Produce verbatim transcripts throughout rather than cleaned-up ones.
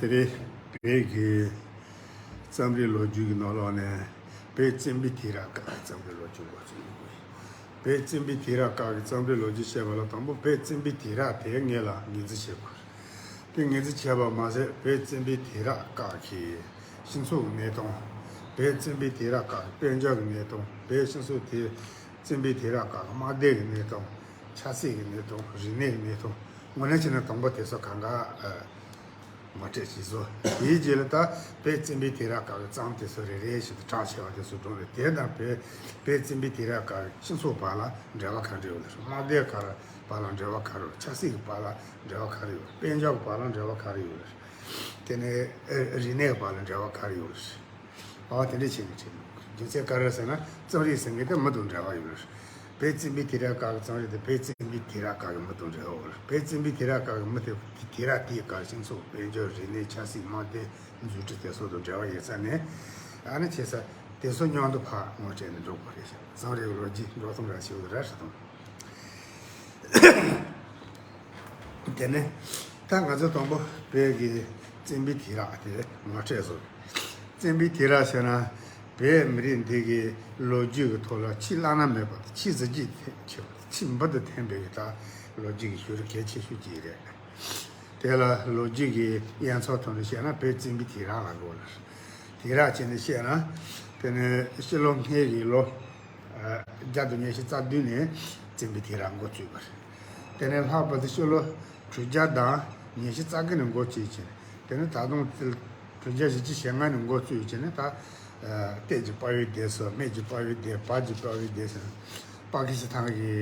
དེ་རིང་བོད་ཀྱི་རྩོམ་རིག་ལོ་རྒྱུས་ཀྱི་ནང་ལོགས་ནས་བོད་བཙན་པོའི་དུས་རབས་སྐབས་ཀྱི་རྩོམ་རིག་ལོ་རྒྱུས་འགོ་ཚུགས་ཡོང་གི་ཡོད། བོད་བཙན་པོའི་དུས་རབས་སྐབས་ཀྱི་རྩོམ་རིག་ལོ་རྒྱུས་བཤད་པ་ལ་དང་པོ་བོད་བཙན་པོའི་དུས་རབས་དེ་ངེད་ལ་ངོས་འཛིན་བྱེད་དགོས། དེ་ངོས་འཛིན་བྱས་པ་མ་ཟད་བོད་བཙན་པོའི་དུས་རབས་སྐབས་ཀྱི་སྤྱི་ཚོགས་གནས་སྟངས། བོད་བཙན་པོའི་དུས་རབས་སྐབས་ཀྱི་དཔལ་འབྱོར་གྱི་གནས་སྟངས། བོད་སྤྱི་ཚོགས་དེ་བཙན་པོའི་དུས་རབས་སྐབས་ཀྱི་དམག་སྡེ་གི་གནས་སྟངས། ཆབ་སྲིད་ཀྱི་གནས་སྟངས། རིག་གནས་ཀྱི་གནས་སྟངས། དངོས་གནས་བྱས་ན་དང་པོ་དེ་ཚོ་གང་ག་ཨ། ངོ་སྤྲོད་བྱས་སོ། དེའི་རྗེས་ལ་ད་བོད་བཙན་པོའི་དུས་རབས་སྐབས་ཀྱི་རྩོམ་དེ་ཚོ་རེ་རེ་བཞིན་དུ་གྲངས་ཆེ་བ་དེ་ཚོ་བགྲངས་རེད། དེ་དང་བོད་བོད་བཙན་པོའི་དུས་རབས་སྐབས་ཀྱི་སྤྱི་ཚོགས་བར་ལ་འབྲེལ་བ་ག་རེ་ཡོད་ལ། དམག་སྡེ་ག་རེ་བར་ལ་འབྲེལ་བ་ག་རེ་ཡོད། ཆབ་སྲིད་ཀྱི་བར་ལ་འབྲེལ་བ་ག་རེ་ཡོད། དཔལ་འབྱོར་གྱི་བར་ལ་འབྲེལ་བ་ག་རེ་ཡོད། དེ་ནས་ཨ་རིག་གནས་ཀྱི་བར་ལ་འབྲེལ་བ་ག་རེ་ཡོད། ཨ་དེ་འདྲ་བྱས་ནས་བྲིས་འདུག། རྒྱུ་མཚན་ག་རེ་ཟེར་ན་རྩོམ་རིག་ཟེར་མཁན་དེ་མི་དང་འབྲེལ་བ་ཡོད་རེད། བོད་བཙན་པོའི་དུས་རབས་སྐབས་ཀྱི་རྩོམ་རིག་དེ་བོད་བཙན་པོའི་དུས་རབས་སྐབས་ཀྱི་མི་དང་འབྲེལ་བ་ཡོད་རེད། བོད་བཙན་པོའི་དུས་རབས་སྐབས་ཀྱི་མི་དེ་དུས་རབས་དེའི་སྐབས་སྤྱི་ཚོགས། དཔལ་འབྱོར། རིག་གནས། ཆབ་སྲིད། དམག་སྡེ། འཛུགས་སྐྲུན་དེ་ཚོ་དང་འབྲེལ་བ་ཡོད་ས་ནས། ཨ་ནི་བྱས་ཙང་དེ་ཚོ་མཉམ་དུ་ཕར་ངོ་སྤྲད་ནས་འགྲོ་དགོས་རེད་ཤག། རྩོམ་རིག་གི་ལོ་རྒྱུས་འགྲོ་སྟངས་ར་ཞིག་ར་ཞིག་དང་། དེ་ནས་ད་ང་ཚོ་དང་པོ་བོད་ཀྱི་བཙན་པོའི་དུས་རབས་དེ་ངོ་སྤྲད་བཟོ། བཙན་པོའི་དུས་རབས་ཟེར་ན་བོད་མི་རིགས་འདི་གི་ལོ་རྒྱུས་ཀྱི་ཐོག་ལ་ཆེས་བླ་ན་མེད་པ་དང་ཆེས་གཟི་བརྗིད་ཆེ་བ། ཆེས་འབུར་དུ་ཐོན་པའི་གི་ད་ལོ་རྒྱུས་ཀྱི་ཤུལ་གལ་ཆེ་ཤོས་ཅིག་རེད། དེ་ལ་ལོ་རྒྱུས་ཀྱི་དབྱེ་མཚམས་ཐོག་ནས་བཤད་ན་བོད་བཙན་པོའི་དུས་རབས་ལ་གོ་ལ། དུས་རབས་བྱས་ནས་བཤད་ན་དེ་ནས་ཕྱི་ལོ་སྔོན་གྱི་ལོ་བརྒྱ་དང་ཉི་ཤུ་རྩ་བདུན་ནས་བཙན་པོའི་དུས་རབས་འགོ་བཙུགས་པ་རེད། དེ་ནས་ལྷག་པར་དུ་ཕྱི་ལོ་དྲུག་བརྒྱ་དང་ཉི་ཤུ་རྩ་དགུ་ནས་འགོ་བཙུགས་བྱས། དེ་ནས་ད་དུང་དྲུག་བརྒྱ་བཞི་བཅུ་ཞེ་ལྔ་ནས་འགོ་བཙུགས་བྱས་ནས་ད་གཏེར་གྱི་དཔའ་བོའི་སྡེ་སོགས། སྨད་ཀྱི་དཔའ་བོའི་སྡེ། བར་གྱི་དཔའ་བོའི་སྡེ་ཟེར། སྤ་གི་སི་ཐང་གི་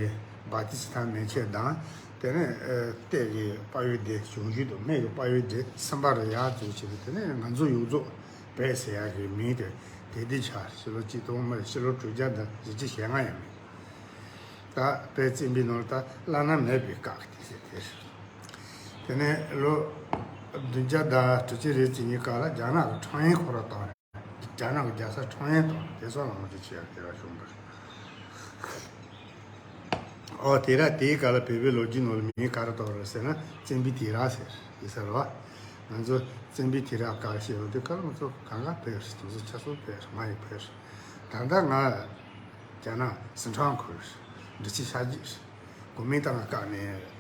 བ་ཏི་སི་ཐང་མན་ཆད་དང་། དེ་ནས་གཏེར་གྱི་དཔའ་བོའི་སྡེ་ཞུང་ཞུང་དང་། སྨད་ཀྱི་དཔའ་བོའི་སྡེ་སེམས་པ་རུ་ཡར་བཙུགས་བྱས། དེ་ནས་ང་ཚོ་ཡོངས་རྫོགས་བོད་ཟེར་ཡག་གི་མིང་དེ་དེ་དུས་ཆགས། ཕྱི་ལོ་ཆིག་སྟོང་མ་ཕྱི་ལོ་དྲུག་བརྒྱ་དང་བཞི་བཅུ་ཞེ་ལྔ་ཡིན་མིན། ད་བོད་བཙན་པོའི་ནང་ལ་ད་བླ་ན་མེད་པའི་སྐབས་ཀྱི་དུས་ཚོད་དེ་རེད། དེ་ནས་ལོ་བདུན་བརྒྱ་དང་དྲུག་ཅུ་རེ་གཅིག་གཉིས་སྐབས་ལ་རྒྱ་ནག་གི་ཁྲང་ཨན་ཁོ་རང་བཏང་རེད། རྒྱ་ནག་གི་རྒྱལ་ས་ཁྲང་ཨན་བཏང་རེད། དེ་སོགས་ལ་ངོ་སྤྲོད་བྱེད་ཡག་དེ་ར་བྱུང་བ་རེད། ཨོ་དེ་ར་དེའི་སྐབས་ལ་བོད་པའི་ལོ་རྒྱུས་ནང་ལ་མིང་ག་རེ་བཏགས་རེད་ཟེར་ན་བཙན་པོའི་དུས་རབས་ཟེར་ཡིན་ས་རེད་བ། ང་ཚོ་བཙན་པོའི་དུས་རབས་སྐབས་བཤད་ཡོང་དུས་སྐབས་ལ་ང་ཚོ་གང་ག་བོད་རེད། དེ་ཚོ་ཆ་ཚང་བོད་རེད། ང་ཡི་བོད་རེད། ད་ལྟ་ང་རྒྱ་ནག་སི་ཁྲོན་ཁུལ་རེད། འབྲི་ཆུ་ཤར་རྒྱུད་རེད། གོ་མིན་ཏང་གི་བཀག་ནས་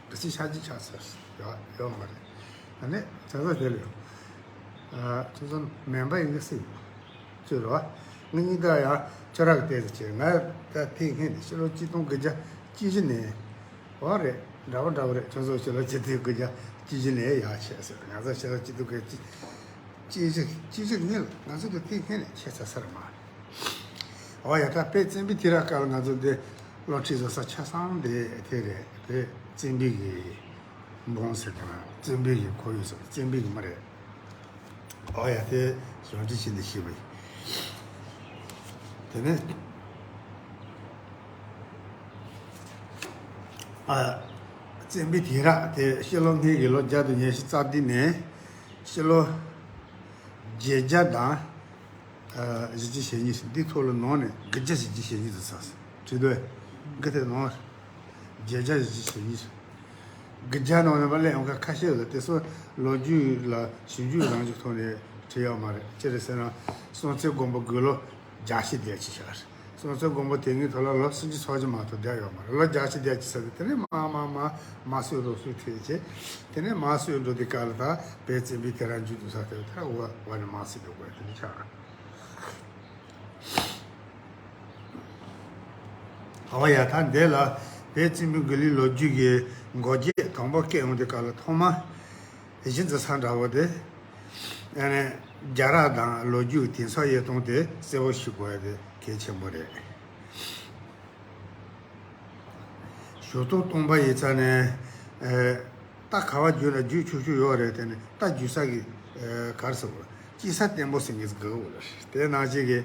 འབྲི་ཆུ་ཤར་རྒྱུད་ཆགས་ཚར་ཡོད་ཡོད་མ་རེད། ཨ་ནི་ཁྱོད་ཚོ་དེ་ལ་ཡོད། ཨ་ཁྱོད་ཚོ་མེམ་བར་ཡིན་གི་སྲིད་ཅོ་རེད་བ། ངའི་གཉིས་ཀ་ཡང་ཁྱོད་རང་གི་ལྟས་སུ་བྱས། ང་ད་ཐེངས་སྔོན་ནས་ཕྱི་ལོ་གཅིག་སྟོང་དགུ་བརྒྱ་བཅུ་བཞི་ནས། འོ་རེད། འདྲ་པོ་འདྲ་པོ་རེད། ཁྱོད་ཚོ་ཕྱི་ལོ་གཅིག་སྟོང་དགུ་བརྒྱ་བཅུ་བཞི་ནས་ཡར་ཆད་ཟེར། ང་ཚོ་ཕྱི་ལོ་གཅིག་སྟོང་དགུ་བརྒྱ་བཅུ་བཞི་བཅུ་བཞི་གཉིས་ལ་ང་ཚོ་དེ་ཐེངས་སྔོན་ནས་ཆད་ཚར་ས་རེད་མ། འོ་ཡ། ད་བོད་བཙན་པོའི་དུས་རབས་སྐབས་ལ་ང་ཚོ་འདི་སློབ་ཁྲིད་བཟོ་ས་ཆ་ཚང་འདི་དེ་རེད། བོད་བཙན་པོའི་གི་འབངས་ཟེར་དེ་ན་བཙན་པོའི་གི་ཁོར་ཡུག་ཟེར། བཙན་པོའི་གི་མི་རེད། འོ་ཡ། དེ་ཞོར་འབྲི་བྱས་ནས་ཤེས་པ་ཡིན། དེ་ནས་ཨ་བཙན་པོའི་དུས་རབས་དེ་ཕྱི་ལོ་སྔོན་གྱི་ལོ་བརྒྱ་དང་ཉི་ཤུ་རྩ་བདུན་ནས་ཕྱི་ལོ་བརྒྱད་བརྒྱ་དང་ཨ་བཞི་བཅུ་ཞེ་གཉིས། འདི་ཐོག་ལ་ནང་ནས་དགུ་བརྒྱ་བཞི་བཅུ་ཞེ་གཉིས་དུ་ཚར་སོང་། བྲིས་འདུག་ག་དེ་ནང་བརྒྱད་བརྒྱ་བཞི་བཅུ་ཞེ་གཉིས། དགུ་བརྒྱ་ནང་ནས་མར་སླེབས་ཡོང་མཁན་ཁ་ཤས་ལ་དེ་ཚོ་ལོ་རྒྱུས་ལ་ཞིབ་འཇུག་རང་བཞིན་ཐོག་ནས་བྲིས་ཡོད་མ་རེད། ཅི་རེད་ཟེར་ན་སྲོང་བཙན་སྒམ་པོ་དགུང་ལོ་བརྒྱད་ཅུ་དེ་ཅི་ཆགས་རེད། སྲོང་བཙན་སྒམ་པོ་དེ་སྔའི་ཐོག་ལ་ལོ་སུམ་ཅུ་སོ་གཅིག་མ་གཏོགས་བསྡད་ཡོད་མ་རེད། ལོ་བརྒྱད་ཅུ་དེ་ཅི་ཟེར་ཏེ་དེ་ནས་མར་མར་མར་དམར་གསོད་རོགས་གསོད་ཐེབས་བྱས། དེ་ནས་དམར་གསོད་འགྲོ་དུས་སྐབས་ལ་ད་བོད་བཙན་པོའི་དུས་རབས་མཇུག་ཏུ་ས་དེ་ད་འོ་འོ་ནས་དམར་གསོད་འགྲོ་དགོས་དེ་འདྲ་ཆགས། འོ་ཡ། ད་འདི་ལ་བོད་བཙན་པོའི་དགུང་ལོའི་ལོ་རྒྱུས་ཀྱི་འགོ་འབྱེད་དང་པོ་སྐད་ཡོང་དུས་སྐབས་ལ་ཐོག་མ་གཞི་འཛིན་ས་འདྲ་བོ་དེ། ཨ་ནི་རྒྱལ་རབས་དང་ལོ་རྒྱུས་ཀྱི་དེང་སང་དབྱེ་སྟངས་དེ་གསལ་པོ་ཤེས་དགོས་ཡ་དེ་གལ་ཆེན་པོ་རེད། ཞུ་གཏུག་སྟོང་པ་ཡིན་ཙང་ནས། ཨ་རྟ་ག་པར་རྒྱུག་ན་རྒྱུག་ཆོག་ཆོག་ཡོད་རེད། དེ་ནས་རྟ་རྒྱུག་ས་གི་ཨ་ག་རེ་ཟེར་དགོས། སྐྱེས་ས་བརྟན་པོ་ཟེར་མཁན་ཟིག་དགོས་རེད། དེ་ནང་བཞིན་གྱི་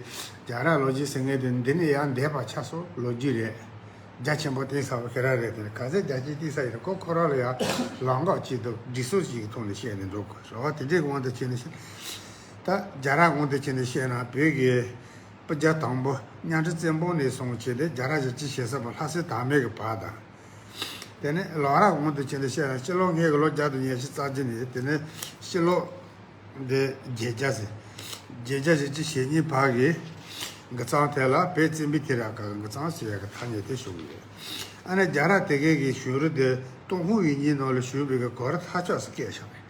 རྒྱལ་རབས་ལོ་རྒྱུས་ཟེར་མཁན་དེ་འདི་ནས་ཡར་འདས་པ་ཆགས་སོང་། ལོ་རྒྱུས་རེད། རྒྱ་ཆེན་པོ་གཏིང་ཟབ་པོ་ཁྱེད་རང་རེད། དེ་ནས་ག་ཚད་རྒྱ་ཆེན་གཏིང་ཟབ་ཡིན་ན་ཁོ་ཁོ་རང་ལ་ཡང་ལམ་ཁ་གཅིག་དང་སྒྲིག་སྲོལ་ཞིག་གི་ཐོག་ནས་བཤད་ནས་འགྲོ་དགོས་རེད་བ། དེ་འདྲའི་དབང་དུ་བྱས་ནས་བཤད། ད་རྒྱལ་རབས་དབང་དུ་བྱས་ནས་བཤད་ན་བོད་ཀྱི་སྤུ་རྒྱལ་དང་པོ་གཉའ་ཁྲི་བཙན་པོ་ནས་བཟུང་བྱས་ཏེ་རྒྱལ་རབས་བཞི་བཅུ་ཞེ་གསུམ་པ་ལྷ་སྲས་དར་མའི་གི་བར་དང་། དེ་ནས་ལོ་རབས་དབང་དུ་བྱས་ནས་བཤད་ན་ཕྱི་ལོ་སྔོན་གྱི་ལོ་བརྒྱ་དང་ཉི་ཤུ་རྩ་བརྒྱད་ནས། དེ་ནས་ཕྱི་ལོ་ འདི་བརྒྱད་བརྒྱ་ཟེར། བརྒྱད་བརྒྱ་བཞི་བཅུ་ཞེ་གཉིས་བར་གྱི་འགག་རྩང་དེ་ལ་བོད་བཙན་པོའི་དུས་རབས་སྐབས་འགག་རྩང་ཟེར་བའི་གི་ཐ་སྙད་དེ་ཞུགས་ཡོད། ཨ་ནི་རྒྱལ་རབས་དེ་གའི་གི་གཞུང་རུ་དེ་ཏུན་ཧོང་ཡིག་རྙིང་ནང་ལ་བྱུང་བའི་གི་གོ་ར་ཐག་ཆོད་སུ་བཀལ་བཞག་པས།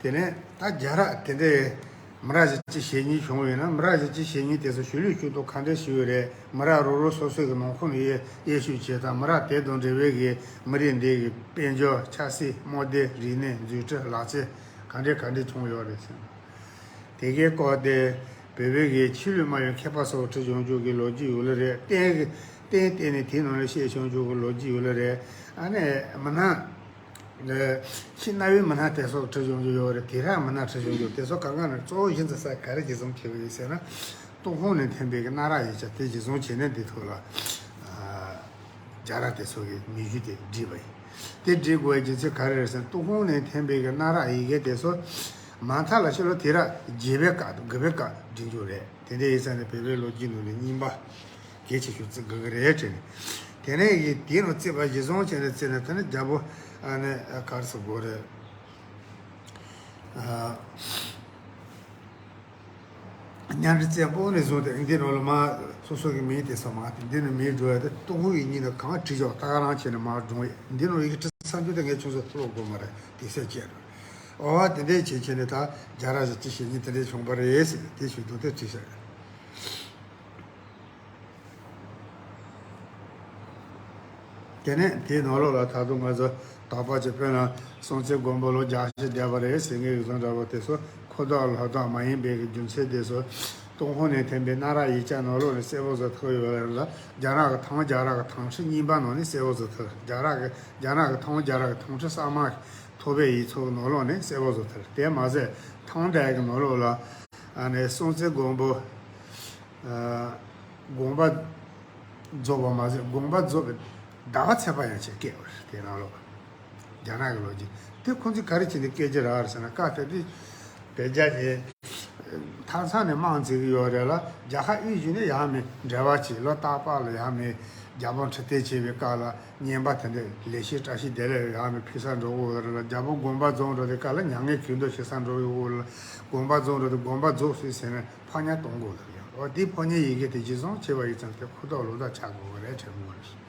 དེ་ནས་ད་རྒྱལ་རབས་དེ་འདྲའི་མི་རབས་བཞི་བཅུ་ཞེ་གཉིས་བྱུང་བས་ན། མི་རབས་བཞི་བཅུ་ཞེ་གཉིས་དེ་ཚོ་གཞུང་ལུགས་ཤུགས་རྡོག་ག་འདྲ་ཞིག་ཡོད་རེད། མི་རབས་རོ་རོ་སོ་སོའི་གི་ནང་ཁོངས་ནས་དབྱེ་དབྱེ་ཞིབ་བྱས་དང་། མི་རབས་དེ་དང་འབྲེལ་བའི་གི་མི་རིགས་འདི་གི་དཔལ་འབྱོར། ཆབ་སྲིད། དམག་སྡེ། རིག་གནས། འཛུགས་སྐྲུན། ལག་རྩལ་ག་འདྲས་ག་འདྲས་བྱུང་ཡོད་རེད་ཟེར། དེ་གའི་སྐོར་དེ་བོད་པའི་གི་ཆོས་ལུགས་སྨྲ་བའི་མཁས་པ་སོགས་བྲིས་བྱུང་རྒྱུ་གི་ལོ་རྒྱུས་ཡོད་ལེ་རེད། གཏན་གཏན་གཏན་ནས་དེའི་ནང་ལ་བཤད་བྱུང་རྒྱུ་གི་ལོ་རྒྱུས་ཡོད་ལེ་རེད། ཨ་ནི་མི་སྣ། ཕྱི་གནའ་བོའི་མི་སྣ་དེ་ཚོ་བྲིས་བྱུང་རྒྱུ་ཡོད་རེད། དུས་རབས་མི་སྣ་བྲིས་བྱུང་རྒྱུ་དེ་ཚོ་གང་ག་ནས་གཙོ་བོ་གཞི་འཛིན་ས་ག་རེ་གཞི་བཟུང་བྱས་པ་ཡིན་ཟེར་ན། ཏུན་ཧོང་ནས་ཐོན་པའི་གི་གནའ་རབས་ཡིག་ཆ་དེ་གཞི་བཟུང་བྱས་ནས་འདི་ཐོག་ལ་རྒྱལ་རབས་དེ་ཚོ་གི་མིང་གཞི་དེ་བྲིས་པ་ཡིན། དེ་བྲིས་དགོས་པའི་རྒྱུ་མཚན་ག་རེ་རེད་ཟེར་ན། ཏུན་ཧོང་ནས་ཐོན་པའི་གི་གནའ་རབས་ཡི་གེ་དེ་ཚོ་མ་མཐའ་ལ་ཕྱི་ལོ་དུས་རབས་བརྒྱད་པའི་སྐབས་དང་དགུ་པའི་སྐབས་བྲིས་རྒྱུ་རེད། དེ་འདྲ་ཡིན་ཙང་ནས་བོད་པའི་ལོ་རྒྱུས་ནང་ནས་རྙིང་པ་གལ་ཆེ་ཤོས་བརྩི་དགོས་ཀྱི་རེད་དྲན་ནས། དེ་ནས་ཡི་དེའི་ནང་བརྩིས་པ་གཞི་བཟུང་བྱས་ནས་བརྩིས་ནས། དེ་ནས་རྒྱལ་པོ་ཨ་ནི་ག་རེ་ཟེར་དགོས་རེད། ཨ། གཉའ་ཁྲི་བཙན་པོ་ནས་བཟུང་སྟེ་འདི་ནང་ལ་མར་སོ་སོ་གི་མིང་དེ་ཚོ་མར་དེ་འདི་ནས་མིང་འགྲོ་ཡ་དེ་ཏུན་ཧོང་ཡིག་རྙིང་ནས་གང་བྲིས་ཆོག་ད་ག་རང་བྱས་ནས་མར་བསྒྲུངས་ཡོད། འདི་ནང་ཡི་གེ་བྲིས་ཚར་རྒྱུ་དེ་ངས་ཁྱོད་ཚོ་ཕུ་ལོག་དགོས་མ་རེད། དེ་ཚད་བཅད་འགྲོ། འོ་བ་དེ་འདྲས་བྱས་བྱས་ནས་ད་རྒྱལ་རབས་བཞི་བཅུ་ཞེ་གཉིས་དེ་འདྲས་བྱུང་བ་རེད་ཟེར་དེ་ཞུ་འདུག་དེ་བྲིས་བཞག་ཡོད། དེ་ནས་དེའི་ནང་ལོགས་ལ་ད་དུང་ང་ཚོ་དོགས་པ་ཅིག། དཔེར་ན་སྲོང་བཙན་སྒམ་པོ་ལོ་བརྒྱ་བཞི་བསྡད་པ་རེད་ཟེར་མཁན་ཡོད་ཙང་འདྲ་པོ་དེ་ཚོ་ཁུངས་དག་ལོག་དག་མ་ཡིན་པའི་གི་རྒྱུ་མཚན་དེ་ཚོ་ཏུན་ཧོང་ནས་ཐོན་པའི་གནའ་རབས་ཡིག་ཆ་ནང་ལོགས་ནས་གསལ་པོ་བཟོ་ཐུབ་ཡོད་རེད་ལ། རྒྱ་ནག་གི་ཐང་རྒྱལ་རབས་ཀྱི་ཐང་ཁྲི་རྙིང་པ་ནང་ནས་གསལ་པོ་བཟོ་ཐུབ། རྒྱ་རབས་ཀྱི་རྒྱ་ནག་གི་ཐང་རྒྱལ་རབས་ཀྱི་ཐང་ཁྲི་གསར་མ་ཐོར་པའི་ཡིག་ཚང་ནང་ལོགས་ནས་གསལ་པོ་བཟོ་ཐུབ། དེ་མ་ཟད་ཐང་འབྲས་ཀྱི་ནང་ལོགས་ལ་ཨ་ནི་སྲོང་བཙན་སྒམ་པོ། ཨ། དགོངས་པ་རྫོགས་པ་མ་ཟད་དགོངས་པ་རྫོགས་པའི་ཟླ་བ་ཚེས་པ་ཡང་ཅིག་བཀལ་བ་རེད། དེ་ནང་ལོགས་རྒྱ་ནག་གི་ལོ་རྒྱུས་དེ་ཁོང་ཚོས་ག་རེ་བྱས་ནས་བཀལ་གྱི་རེད་ཟེར་ན། སྐབས་དེ་དུས་བོད་རྒྱ་གཉིས་མཐའ་མཚམས་ནས་དམག་འཛིང་གི་ཡོད་རེད་ལ། རྒྱལ་ཁབ་དབུས་གཞུང་ནས་ཡར་མི་འབྲེལ་བ་བྱས། ལོ་རྟག་པར་ལ་ཡར་མི་རྒྱལ་པོ་འཁྲུག་རྟོག་བྱེད་པའི་སྐབས་ལ་རྔན་པ་དེ་འདྲ་ལེགས་བཤད་བཀྲ་ཤིས་བདེ་ལེགས་ཡར་མི་ཕུལ་ས་འགྲོ་གི་ཡོད་རེད་ལ། རྒྱལ་པོ་དགོངས་པ་རྫོགས་འགྲོ་དུས་སྐབས་ལ་མྱ་ངན་གུས་འདུད་བྱེད་ས་འགྲོ་གི་ཡོད་ལ། དགོངས་པ་རྫོགས་འགྲོ་དུས་དགོངས་པ་རྫོགས་སོང་ཟེར་ནས། ཕོ་ཉ་གཏོང་དགོས་ལབ་ཡོད། འོ་དེའི་ཕོ་ཉའི་ཡི་གེ་དེ་གཞི་བཟུང་བྱས་པ་ཡིན་ཙང་དེ་ཁུངས་དག་ལོག་དག་ཆགས་དགོས་པ་རེད་དྲན་གྱི་ཡོད་རེད།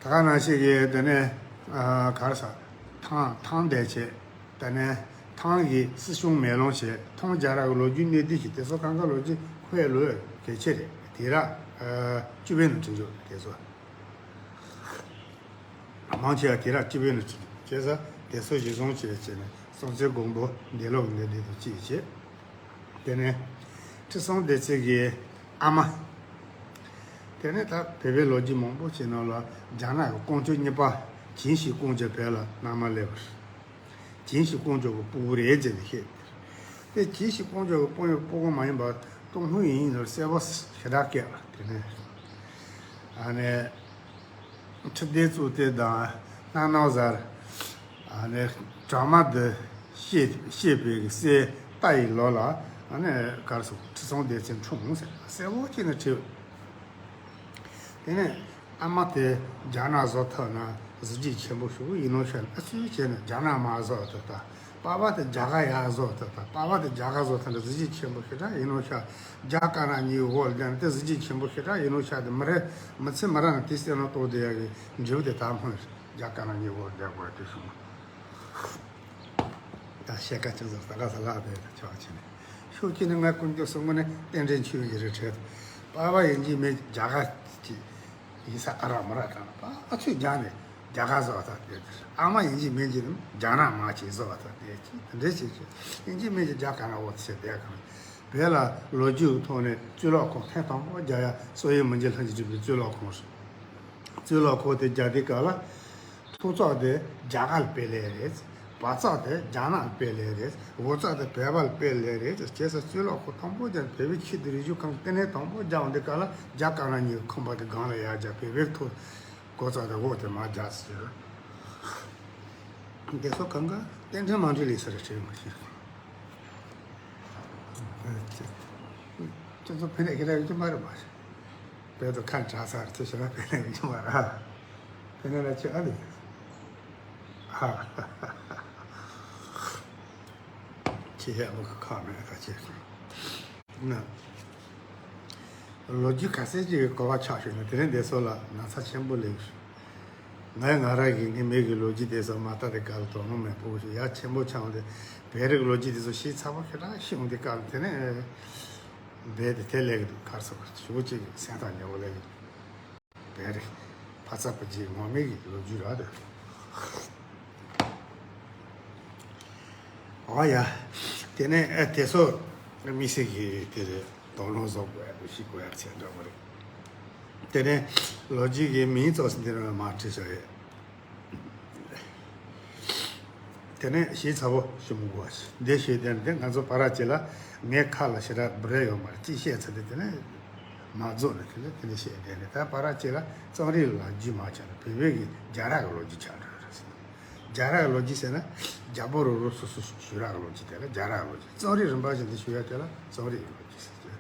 ད་ག་ནང་བཞིན་གྱི་དེ་ནས་ཨ་ག་རེ་ཟ། ཐང་ཐང་འདས་བྱས། དེ་ནས་ཐང་གི་སྲིད་གཞུང་མེ་ལོང་བྱས། ཐང་རྒྱལ་རབས་ཀྱི་ལོ་རྒྱུས་གནད་བསྡུས་ཀྱི་དེ་ཚོ་གང་ག་ལོ་རྒྱུས་ཁོའི་ལོས་གལ་ཆེ་རེད། དུས་རབས་ཨ་བཅུ་པའི་ནང་བྲིས་འཇོག་དེ་ཚོ། མང་ཆེ་བ་དུས་རབས་བཅུ་པའི་ནང་བྲིས་འདུག་བྱས་ཙང་དེ་ཚོ་གཞི་བཟུང་བྱས་བྱས་ནས་སྲོང་བཙན་སྒམ་པོ་འདས་ལོག་གི་གནད་དོན་དང་གཅིག་བྱས། དེ་ནས་ཁྲི་སྲོང་ལྡེ་བཙན་གྱི་ཨ་མ། དེ་ནས་ད་བོད་པའི་ལོ་རྒྱུས་མང་པོ་ཞིག་ནང་ལ་རྒྱ་ནག་གི་ཀོང་ཇོ་གཉིས་པ་ཇིན་ཤིང་ཀོང་ཇོ་བོད་ལ་མནའ་མ་སླེབས་པ་རེད། ཇིན་ཤིང་ཀོང་ཇོ་གི་སྤུ་གུ་རེད་ཟེར་ནས་བཤད། དེ་ཇིན་ཤིང་ཀོང་ཇོ་གི་སྤུན་ཡང་སྤུ་གུ་མ་ཡིན་པར་ཏུན་ཧོང་ཡིག་རྙིང་ནང་གསལ་པོ་ཞེ་དྲག་བཀལ་བ་དེ་ནས། ཨ་ནི་ཁྲི་ལྡེ་གཙུག་ལྡེ་དང་སྣ་ནམ་གཟར། ཨ་ནི་གྲོ་མ་འདི་བཤད་བཤད་པའི་གི་སྲས་རྟ་ཡི་ལོ་ལ། ཨ་ནི་ག་རེ་ཟེར། ཁྲི་སྲོང་ལྡེ་བཙན་འཁྲུངས་ཟེར་གསལ་པོ་བྱས་ནས་བྲིས། དེ་ནས་ཨ་མ་དེ་རྒྱ་ནག་བཟོ་ཐུབ་ན་གཟི་བརྗིད་ཆེན་པོ་ཞིག་ཡིན་ནོ་ཤག་ཨ་ཚུལ་བྱས་ན་རྒྱ་ནག་མར་བཟོ་ཐུབ་ད། པ་ཕ་དེ་རྒྱ་གར་ཡར་བཟོ་ཐུབ་ད། པ་ཕ་དེ་རྒྱ་གར་བཟོ་ཐུབ་ན་གཟི་བརྗིད་ཆེན་པོ་ཞེ་དྲག་ཡིན་ནོ་ཤག་རྒྱ་དཀར་ནག་གཉིས་འོག་ལ་བསྡད་ན་དེ་གཟི་བརྗིད་ཆེན་པོ་ཞེ་དྲག་ཡིན་ནོ་ཤག་དེ་མི་རེ་མི་ཚེ་མི་ར་ན་དེ་སེམས་ནང་རྟོགས་བསྡད་ཡག་གི་འབྲས་བུ་དེ་ད་སྨོས། རྒྱ་དཀར་ནག་གཉིས་འོག་ལ་བསྡད་དགོས་དེ་བྱུང་། ད་བཤད་ཁ་ཅུང་ཟད་ད་ག་ས་ལག་དེ་ཆོག་ཆེ་ནས་ཤུགས་ཀྱིས་ནི་ང་ཀུན་སྤྱོད་གསུམ་པོ་ནི་རྟེན་འབྲེལ་ཆོས་ཀྱི་རི་ཁྲོད། པ་ཕ་ཡིན་གཅིག་མིན་གཅིག་རྒྱ་གར་གྱི་ཡིན་ས་ཨ་རག་མ་རག་དང་པ་ཨ་ཚོས་རྒྱ་ནས་རྒྱ་གར་བཟོ་བ་དང་དེ་ཨ་མ་ཡིན་གཅིག་མིན་གཅིག་རྒྱ་ནག་མ་གཅིག་བཟོ་བ་དང་དེ་གཅིག་དེ་འདྲས་བྱེད་ཀྱི་ཡིན་གཅིག་མིན་གཅིག་རྒྱ་གར་ནག་འོ་ཚེ་བསྡད་གང་བོད་ལ་ལོ་རྒྱུས་ཐོག་ནས་གཙུག་ལག་ཁང་ཐེངས་དང་པོ་རྒྱག་ཡ་བསམ་ཡས་མི་འགྱུར་ལྷ་མོས་བྲིས་པའི་གཙུག་ལག་ཁང་རེད། གཙུག་ལག་ཁང་དེ་རྒྱག་དུས་སྐབས་ལ། ཐོག་བརྩེགས་དེ་རྒྱ་གར་ལ་དཔེ་ལེགས་རེད། བར་བརྩེགས་དེ་རྒྱ་ནག་ལ་དཔེ་ལེགས་རེད། འོག་བརྩེགས་དེ་བོད་པ་ལ་དཔེ་ལེགས་རེད། བྱས་ཙང་གཙུག་ལག་ཁང་དང་པོ་རྒྱག་བོད་པའི་ཆེད་དུ་རིག་གཞུང་ཁང་ལྟེ་གནས་དང་པོ་རྒྱག་འོང་དུས་སྐབས་ལ་རྒྱ་དཀར་ནག་གཉིས་ཁང་པ་དེ་སྒང་ལ་ཡར་རྒྱག་བོད་པའི་ཐོག་འོག་བརྩེགས་དེ་འོག་དེ་མར་རྒྱག་ཟེར། དེ་ཚོ་གང་ག་རྟེན་འབྲེལ་མ་འགྲིག་ལས་ས་རེད་དྲན་མ་ཤེས། ཁྱོད་ཚོ་ཕ་ནས་ཁྱེད་རང་ཡོད་ཀྱི་མ་རེད་པ། བོད་དུ་ཁ་གྲག་ས་རེད་ཚེ་ཞེ་ན་ཕ་ནས་ཡོད་ཀྱི་མ་རེད། ཕ་ནས་ལ་ཁྱོད་ཨ་ལས། ཧ། ཁྱེད་ཡག་པོ་གི་ཁག་མེད་ཁ་ཆེ་ན། ལོ་རྒྱུས་ག་ཚད་ཅིག་གི་གོ་བ་ཆགས་ཤོར་ན་དེ་རིང་འདི་ཚོ་ལ་ན་ཚ་ཆེན་པོ་སླེབས་ཤོག་ང་ང་རང་གི་ངའི་མིག་གི་ལོ་རྒྱུས་དེ་ཚོ་མ་ལྟ་དེ་ག་ལ་དོ་སྣང་མེད་པོ་ཞིག་ཡ་ཆེན་པོ་ཆགས་འོང་དེ་བོད་རིགས་ལོ་རྒྱུས་དེ་ཚོ་ཤེས་ཚ་པོ་ཞེ་དྲག་ཤེས་འོང་དེ་ག་ལ་དེ་ནས་བོད་དེ་དེ་ལས་གི་འདུག་གར་སོགས་ཞུ་བོ་གཅིག་གི་སེམས་ཐག་ཉེ་བོ་ལས་གི་བོད་རིགས་ཕ་ཚ་བུ་རྗེས་ངོ་མེད་ཀྱི་ལོ་རྒྱུས་ར་དེ། ཨོ་ཡ། དེ་ནས་ཨ་དེ་ཚོ་དམིགས་བསལ་གྱི་དེ་རེད་དོགས་སློང་བཟོ་དགོས་ཡ་དུ་ཞིག་དགོས་ཡ་ཚད་འདྲ་བོ་རེད། དེ་ནས་ལོ་རྒྱུས་ཀྱི་མིང་ཙོགས་སུ་འདི་རུ་མ་བྲིས་བཞག་ཡོད། དེ་ནས་ཞེ་ཚ་བོ་ཞུ་མི་དགོས་པ་ཞིག་འདི་ཞུས་དེ་ནས་དེ་ང་ཚོ་བར་ར་ཅིག་ལ་ངའི་ཁ་ལ་ཞེ་དྲག་འབུ་ར་ཡོད་མ་རེད་ཅི་བཤད་ཚར་དེ་དེ་ནས་མ་རྫོགས་ནས་དེ་ནས་དེ་ནས་བཤད་དེ་ནས་ད་བར་ར་ཅིག་ལ་རྩོམ་རིག་ལ་རྒྱུས་མ་ཆགས་ནས་བོད་བོད་ཀྱི་རྒྱ་ར་གི་ལོ་རྒྱུས་ཆགས་འགྲོ་རེད། རྒྱ་ར་གི་ལོ་རྒྱུས་ཟེར་ན་རྒྱལ་པོ་རུ་རུ་སུ་སུ་ཞུ་ར་གི་ལོ་རྒྱུས་དེ་ལ་རྒྱ་ར་གི་ལོ་རྒྱུས་རྩོམ་རིག་རིམ་པ་བཞིན་དུ་ཞུ་ཡ་དེ་ལ་རྩོམ་རིག་གི་ལོ་རྒྱུས་ཟེར་གྱི།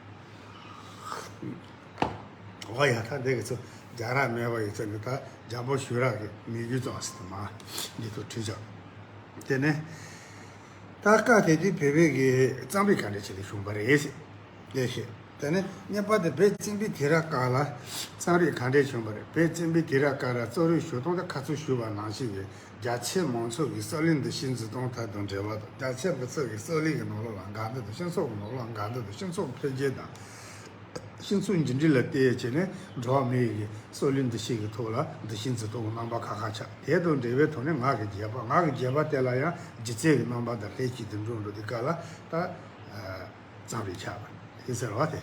འོ་ཡ་ད་འདི་གི་ཚོ་རྒྱ་ར་མེད་པ་ཡི་ཚོ་ནི་ད་རྒྱལ་པོ་ཞུ་ར་གི་མི་རྒྱུད་ཙམ་ཟེར་དུ་མ་འདི་ཚོ་བྲིས་ཆོག་དེ་ནས་ད་སྐབས་དེ་དུས་བོད་བོད་ཀྱི་རྩོམ་རིག་ག་འདྲ་བྱས་ནས་བྱུང་བ་རེད་ཟེར་ལས་ཤེས། དེ་ནས་གཉིས་པ་དེ་བོད་བཙན་པོའི་དུས་རབས་སྐབས་ལ་རྩོམ་རིག་ག་འདྲ་བྱུང་བ་རེད། བོད་བཙན་པོའི་དུས་རབས་སྐབས་ལ་རྩོམ་རིག་ཞུ་སྟངས་དེ་ཁ་ཚུར་ཞུས་པ་ནང་བཞིན་གྱི་རྒྱ་ཆེ་མང་ཚོགས་ཀྱི་གསོ་ལུགས་འདུ་ཤེས་འཛིན་སྟངས་ཐད་དུ་འབྲེལ་བ་དང་རྒྱ་ཆེ་མི་ཚོགས་ཀྱི་གསོ་ལུགས་ཀྱི་ནང་ལོགས་ལ་འགལ་ཟླ་དང་སྤྱི་ཚོགས་ཀྱི་ནང་ལོགས་འགལ་ཟླ་དང་སྤྱི་ཚོགས་འཕེལ་རྒྱས་དང་། སྤྱི་ཚོགས་མཇུག་འབྲས་ལ་བལྟས་བྱས་ནས་འགྲོ་བ་མི་ཡི་གསོ་ལུགས་འདུ་ཤེས་ཀྱི་ཐོག་ལ་འདུ་ཤེས་འཛིན་སྟངས་ཀྱི་རྣམ་པ་ཁ་ཁ་ཆགས་དེ་དང་འབྲེལ་བའི་ཐོག་ནས་ངག་གི་བརྒྱུད་པ་ངག་གི་བརྒྱུད་པ་དེ་ལ་ཡང་སྒྱུ་རྩལ་གྱི་རྣམ་པ་དང་ལྷན་ཅིག་ཏུ་འགྲོ་འགྲོ་དེ་ག་ལ་ད་རྩོམ་རིག་ཆགས་པ་ཡིན་ཟེར་བ་དེ།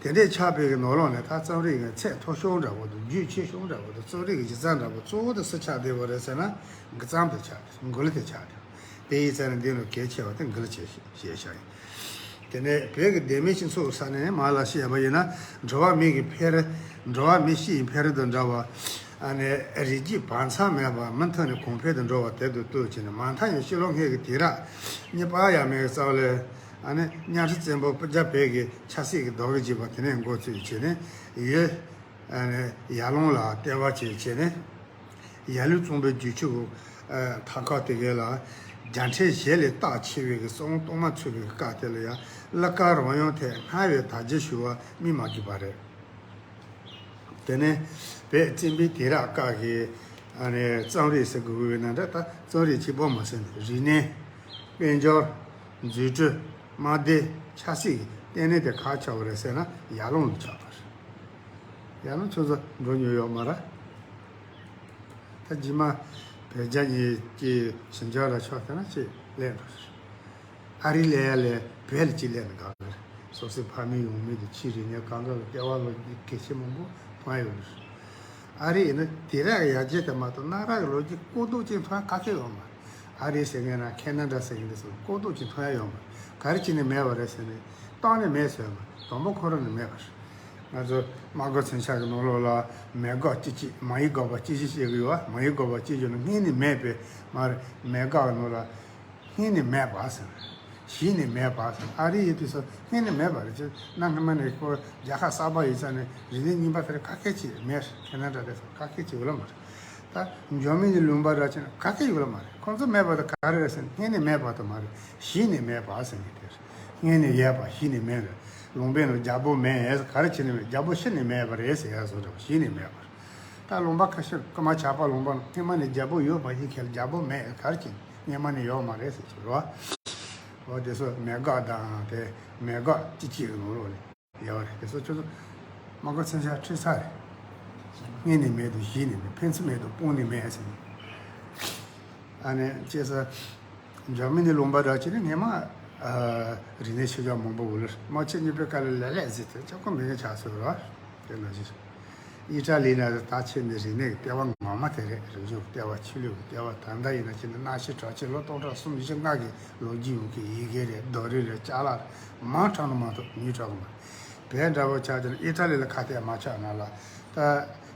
དེ་འདྲའི་ཆགས་པའི་གི་ནང་ལོགས་ནས་ད་རྩོམ་རིག་གི་ཚད་མཐོ་ཤོས་འདྲ་བོ་དང་རྒྱུས་ཆེ་ཤོས་འདྲ་བོ་དང་རྩོམ་རིག་གི་གཞི་རྩ་འདྲ་བོ་གཙོ་བོ་དེ་སུ་ཆགས་བསྡད་པ་རེད་ཟེར་ན་མགུར་རྩོམ་དེ་ཆགས་བསྡད་མགུར་གླུ་དེ་ཆགས་བསྡད་དེ་ཡིན་ཙང་ནས་འདི་ལ་གལ་ཆེ་བ་དེ་མགུར་གླུ་ཆེ་ཞེས་བྱ་ཡིན། དེ་ནས་བོད་ཀྱི་བདེན་མེད་སྤྱི་ཚོགས་ས་ནས་མ་ལ་བཤད་པ་ཡིན་ན་འགྲོ་བ་མི་གི་འཕེལ་རིམ་འགྲོ་བ་མི་སྤྱི་ཡི་འཕེལ་རིམ་དང་འདྲ་བ། ཨ་ནི་རིགས་རྒྱུད་བར་མཚམས་མེད་པར་མུ་མཐུད་ནས་གོང་འཕེལ་དུ་འགྲོ་བ་དེ་དང་བསྟུན་བྱས་ནས་མ་མཐའ་ཡང་ཕྱི་ལོ་སྔོན་གྱི་དུས་རབས་གཉིས་པ་ཡས་མས་རྩ་བ་ལས་ཨ་ནི་གཉའ་ཁྲི་བཙན་པོ་སྤུ་རྒྱལ་བོད་ཀྱི་ཆབ་སྲིད་ཀྱི་བདག་གིར་བགྱིས་པ་དེ་ནས་འགོ་བཙུགས་བྱས་ནས་ཡུལ་ཨ་ནི་ཡར་ཀླུང་ལ་ལྟེ་བ་བྱས་བྱས་ནས། ཡར་ལུང་གཙང་པོའི་རྒྱུད་ཆུ་གི་མཐའ་ཁག་དེ་གའི་ལ་རྒྱལ་ཕྲན་གཞན་ལས་སྟག་ཆེ་བའི་གི་གསང་བ་གཏོར་མ་ཚུད་པའི་སྐབས་དེ་ལ་ཡང་གླུ་གར་རང་དབང་ཐད་སྔར་བས་དར་རྒྱས་ཞུ་བ་སྨིན་མ་གྱུར་པ་རེད། དེ་ནས་བོད་བཙན་པོའི་དུས་རབས་སྐབས་ཀྱི་ཨ་ནི་རྩོམ་རིག་ཟེར་དགོས་ཀྱི་ཡོད་ན་འདྲ་ད་རྩོམ་རིག་གཅིག་པོ་མ་ཟད་ནས་རིག་གནས། དཔལ་འབྱོར། འཛུགས་སྐྲུན། དམག་སྡེ། ཆབ་སྲིད་ཀྱི་ལྟེ་གནས་དེ་ག་ཆགས་པ་རེད་ཟེར་ན་ཡར་ཀླུང་ལ་ཆགས་པ་རེད། ཡར་ཀླུང་ཁྱོད་ཚོ་འགྲོ་མྱོང་ཡོད་མ་རེད། ད་རྗེས་མ་བོད་རྒྱ་གཉིས་ཀྱི་ཞི་འཇགས་ལ་ཕྱོགས་ཐེངས་ན་ཅིག་སླེབས་འགྲོ། ཨ་རི་སླེབས་ཡ་ལས་བོད་ལ་ཅིག་སླེབས་ན་དགའ་གི་རེད། སོ་སོའི་ཕ་མེས་ཡང་མེས་དང་ཕྱིའི་རིག་གནས་གང་ག་གི་ལྟེ་བ་ལོ་རྒྱུས་གལ་ཆེ་མང་པོ་མཐོང་ཡ་ཡོད་རེད། ཨ་རི་ཡིན་ན་དུས་རབས་ཡར་རྒྱས་དེ་མ་གཏོགས་གནའ་རབས་ཀྱི་ལོ་རྒྱུས་ལྐོག་ཟློག་ཅིག་མཐོང་ཡ་ག་གེ་ཡོད་མ་རེད། ཨ་རི་ཟེར་མཁན་ན་ཁེ་ན་ཌ་ཟེར་མཁན་དེ་ཚོ་ལྐོག་ཟློག་ཅིག་མཐོང་ཡ་ཡོད་མ་རེད། ག་རེ་བྱས་ནས་མེད་པ་རེད་ཟེར་ནས་གཏན་ནས་མེད་ཟེར་ཡོད་མ་རེད། དང་པོ་ཁོ་རང་ནས་མེད་པ་རེད། ང་ཚོ་དམག་སྒར་མཚོན་ཆ་གི་ནང་ལོགས་ལ་མེ་འགོག་ཅི་ཅི་མ་ཡི་འགོག་པ་ཅི་ཅི་བཤད་གི་ཡོད་བ། མ་ཡི་འགོག་པ་ཅི་ཅི་ནི་སྔོན་ནས་མེད་པའི་མ་རེད། མེ་འགོག་གི་ནང་ལ་སྔོན་ནས་མེད་པ་ཟེར། གཞི་ནས་མེད་པ་ཟེར། ཨ་རི་ཡི་དུས་སུ་སྔོན་ནས་མེད་པ་རེད། ཅེས་ན་སྔ་མ་ནས་ཁོ་རྒྱལ་ཁབ་གསར་པ་ཡིན་ཙང་ནས་རིག་གནས་རྙིང་པ་དེ་རིགས་ག་གེ་ཅིག་མེད། ཁེ་ན་ཌ་དེ་ཚོ་ག་གེ་ཅིག་ཡོད་ལ་མ་རེད། ད་འཇར་མ་ནི་ལུང་པ་ར་ཅན་ག་གེ་ཡོད་ལ་མ་རེད། ཁོང་ཚོ་མེད་པ་དེ་ག་རེ་རེད་ཟེར་ན་སྔོན་ནས་མེད་པ་དེ་མ་རེད། གཞི་ནས་མེད་པ་ཟེར་ནས་དེ་རེད། སྔོན་ནས་ཡོད་པ་གཞི་ནས་མེད་རེད། ལུང་པའི་ནང་རྒྱལ་པོ་མེད་ག་རེ་བྱས་ནས་མེད། རྒྱལ་པོ་ཤི་ནས་མེད་པ་རེད་ཟེར་ཡ་བཟོ་འདྲ་བ་གཞི་ནས་མེད་པ་རེད། ད་ལུང་པ་ཁ་ཤས་རྐུན་མ་ཇག་པ་ལུང་པ་སྔོན་མ་ནས་རྒྱལ་པོ་ཡོད་པ་ཡིན་ཁེལ་རྒྱལ་པོ་མེད་ག་རེ་བྱས་སྔོན་མ་ནས་ཡོད་མ་རེད་ཟེར་གྱི་རེད་བ། འོ་དེ་ཚོ་མེ་འགོག་དང་དེ་མེ་འགོག་ཅི་ཅི་གི་ནང་ལོགས་ནས་ཡོད་རེད། དེ་ཚོ་ཁྱོད་ཚོ་མ་གོ་མཚོན་ཆ་ཁྲིད་ཚར་རེད། སྔོན་ནས་མེད་དང་གཞི་ནས་མེད། ཕན་ཚུན་མེད་དང་དཔུང་ནས་མེད་ཟེར་ནས། ཨ་ནི་ཅེས་ས། འཇར་མ་ནི་ལུང་པ་འདྲ་བྱས་ནས་སྔོན་མ་ཨ་རིག་གནས་ཆེ་ཆུང་མང་པོ་ཡོད་ལ་དམག་ཆེན་གཉིས་པའི་སྐབས་ལ་ལས་ལས་ཟིན་ཏེ་ཅག་ཁོ་མི་ངན་ཆགས་སོང་ར། དེ་ནང་བཞིན་ཨི་ཊ་ལི་ནང་ད་ཆེན་ནི་རིག་གནས་ཀྱི་ལྟེ་བ་ངོ་མ་དེ་རེད། རིག་གཞུང་གི་ལྟེ་བ་ཆོས་ལུགས་ཀྱི་ལྟེ་བ། ད་ལྟ་ཡིན་ན་ཅི་ནི་གནའ་ཤུལ་གྲགས་ཆེན་ལོ་སྟོང་ཕྲག་གསུམ་བཞི་ལྔ་གི་ལོ་རྒྱུས་ཡོད་མཁན་ཡི་གེ་རེད། རྡོ་རིང་རེད། ཅ་ལག་རེད། མང་དྲགས་ནི་མ་གཏོགས་ཉུང་དྲགས་གི་མ་རེད། བོད་འདྲ་བོ་ཆགས་ཀྱི་ན་ཨི་ཊ་ལི་ལ་ཁ་གཏད་མ་ཆགས་ན་ལ་ད་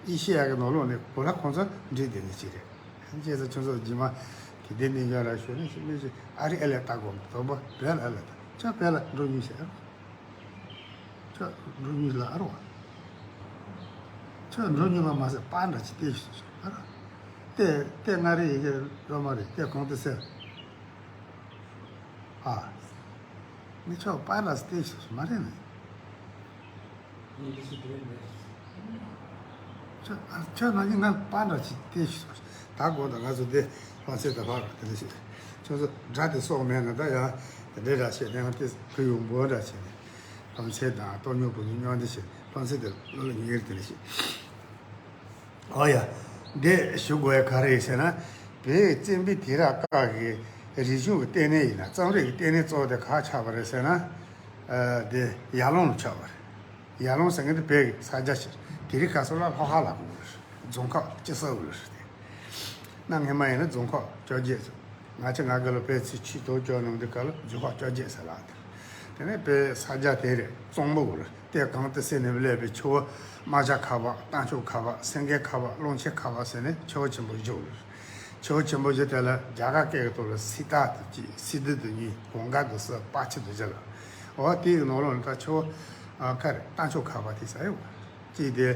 ཨེ་ཤེ་ཡ་གི་ནང་ལོགས་ནས་བོད་ལ་ཁོང་ཚོ་འགྲིག་བསྡད་ནི་ཅི་རེད། རྗེས་སུ་ཁྱོད་ཚོ་རྗེས་མ་དེ་ལྟའི་གནས་སྐབས་ལ་ཞུ་ནས་ཞུ་མི་ཞིག་ཨ་རི་ཨེ་ལས་ལྟ་དགོས་མི་དོགས་པ་བོད་ལ་ཨེ་ལས་ལྟ། ཁྱོད་བོད་ལ་འགྲོ་མྱོང་ཤག་ཨ་རོ། ཁྱོད་འགྲོ་མྱོང་ལ་ཨ་རོ། ཁྱོད་འགྲོ་མྱོང་བ་མ་ཟད་པར་འདྲ་ཅིག་བལྟས་ཤིག་ཨ་རོ། བལྟས་བལྟས་ང་རེ་ཡི་གེ་སློབ་མ་རེད། བལྟས་གོང་དུ་གསལ། ཨ། ངས་ཁྱོད་པཱ་ལགས་སུ་བལྟས་ཤིག་སོང་མ་རེད་ནི། ཁྱོད་ཁྱོད་ནང་བཞིན་ང་པཱ་ལགས་ཅིག་བལྟས་ཤིག་སོང་། ད་གོ་ད་ང་ཚོ་དེ་ལྷ་སའི་ད་ཕར་དེ་འདྲ་ཞིག་ཁྱོད་ཚོ་དགྲ་དེ་སྲོག་མེད་ན་ད་ཡང་དེ་འདྲ་ར་བྱས་ནས་ང་དེ་བུ་ཡུག་འབོ་འདྲ་བྱས་ནས་ལྷ་སའི་དང་སྟོད་སྨྱུག་བུ་ཡུག་མཉམ་འདི་བྱས་ལྷ་སའི་དེ་ལོ་ལ་ཉེ་རེད་དེ་འདྲ་ཞིག་ཨོ་ཡ། འདི་ཞུ་དགོས་ཡ་ག་རེ་ཡིན་ཟེར་ན། བོད་བཙན་པོའི་དུས་རབས་སྐབས་ཀྱི་རིག་གཞུང་གི་ལྟེ་གནས་ཡིན་ན་རྩོམ་རིག་གི་ལྟེ་གནས་གཙོ་བོ་དེ་ག་ཆགས་པ་རེད་ཟེར་ན། ཨ། འདི་ཡར་ཀླུང་ལ་ཆགས་པ་རེད། ཡར་ཀླུང་ཟེར་མཁན་དེ་བོད་ཀྱི་ས་རྒྱ་ཆེ། དེ་རིང་ཁ་སང་ལ་ལྷོ་ཁ་ལབ་དགོས་རེད། རྫོང་ཁག་སྤྱི་གསར་འོས་རེད་དེ། གནའ་སྔ་མ་ཡིན་ན་རྫོང་ཁག་བཅོ་བརྒྱད་ཟེར། ང་ཚོ་ང་དགེ་ལོ་བོད་ཚེས་ཆིག་སྟོང་བཅོ་ལྔ་དེ་ག་ལ་རྫོང་ཁག་བཅོ་བརྒྱད་ཟེར་ལབ་དེ། དེ་ནས་བོད་ས་རྒྱ་དེ་རེད། གཙང་པོ་རེད། གཏེར་གང་དུ་བསྲེགས་ནས་སླེབས་པའི་ཆུ་བོ་རྨ་བྱ་ཁ་པ། རྟ་མཆོག་ཁ་པ། སེང་གེ་ཁ་པ། ཀླུང་ཆེན་ཁ་པ་ཟེར་ནས་ཆུ་བོ་ཆེན་པོ་བཞི་རེད། ཆུ་བོ་ཆེན་པོ་བཞི་དེ་ལ་རྒྱ་གར་སྐད་ཀྱི་ཐོག་ལ་སི་ཏ་དང་གཅིག་སི་དྷུ་དང་གཉིས། གངྒཱ་དང་གསུམ། པ་ཆི་དང་བཞི་ལ། འོ་དེའི་ནང་ལོགས་ནས་ད་ཆུ་བོ་ཨ་ཁ་རེད། རྟ་མཆོག་ཁ་པ་དེ་ས་ཡོད་གཅིག་དེ།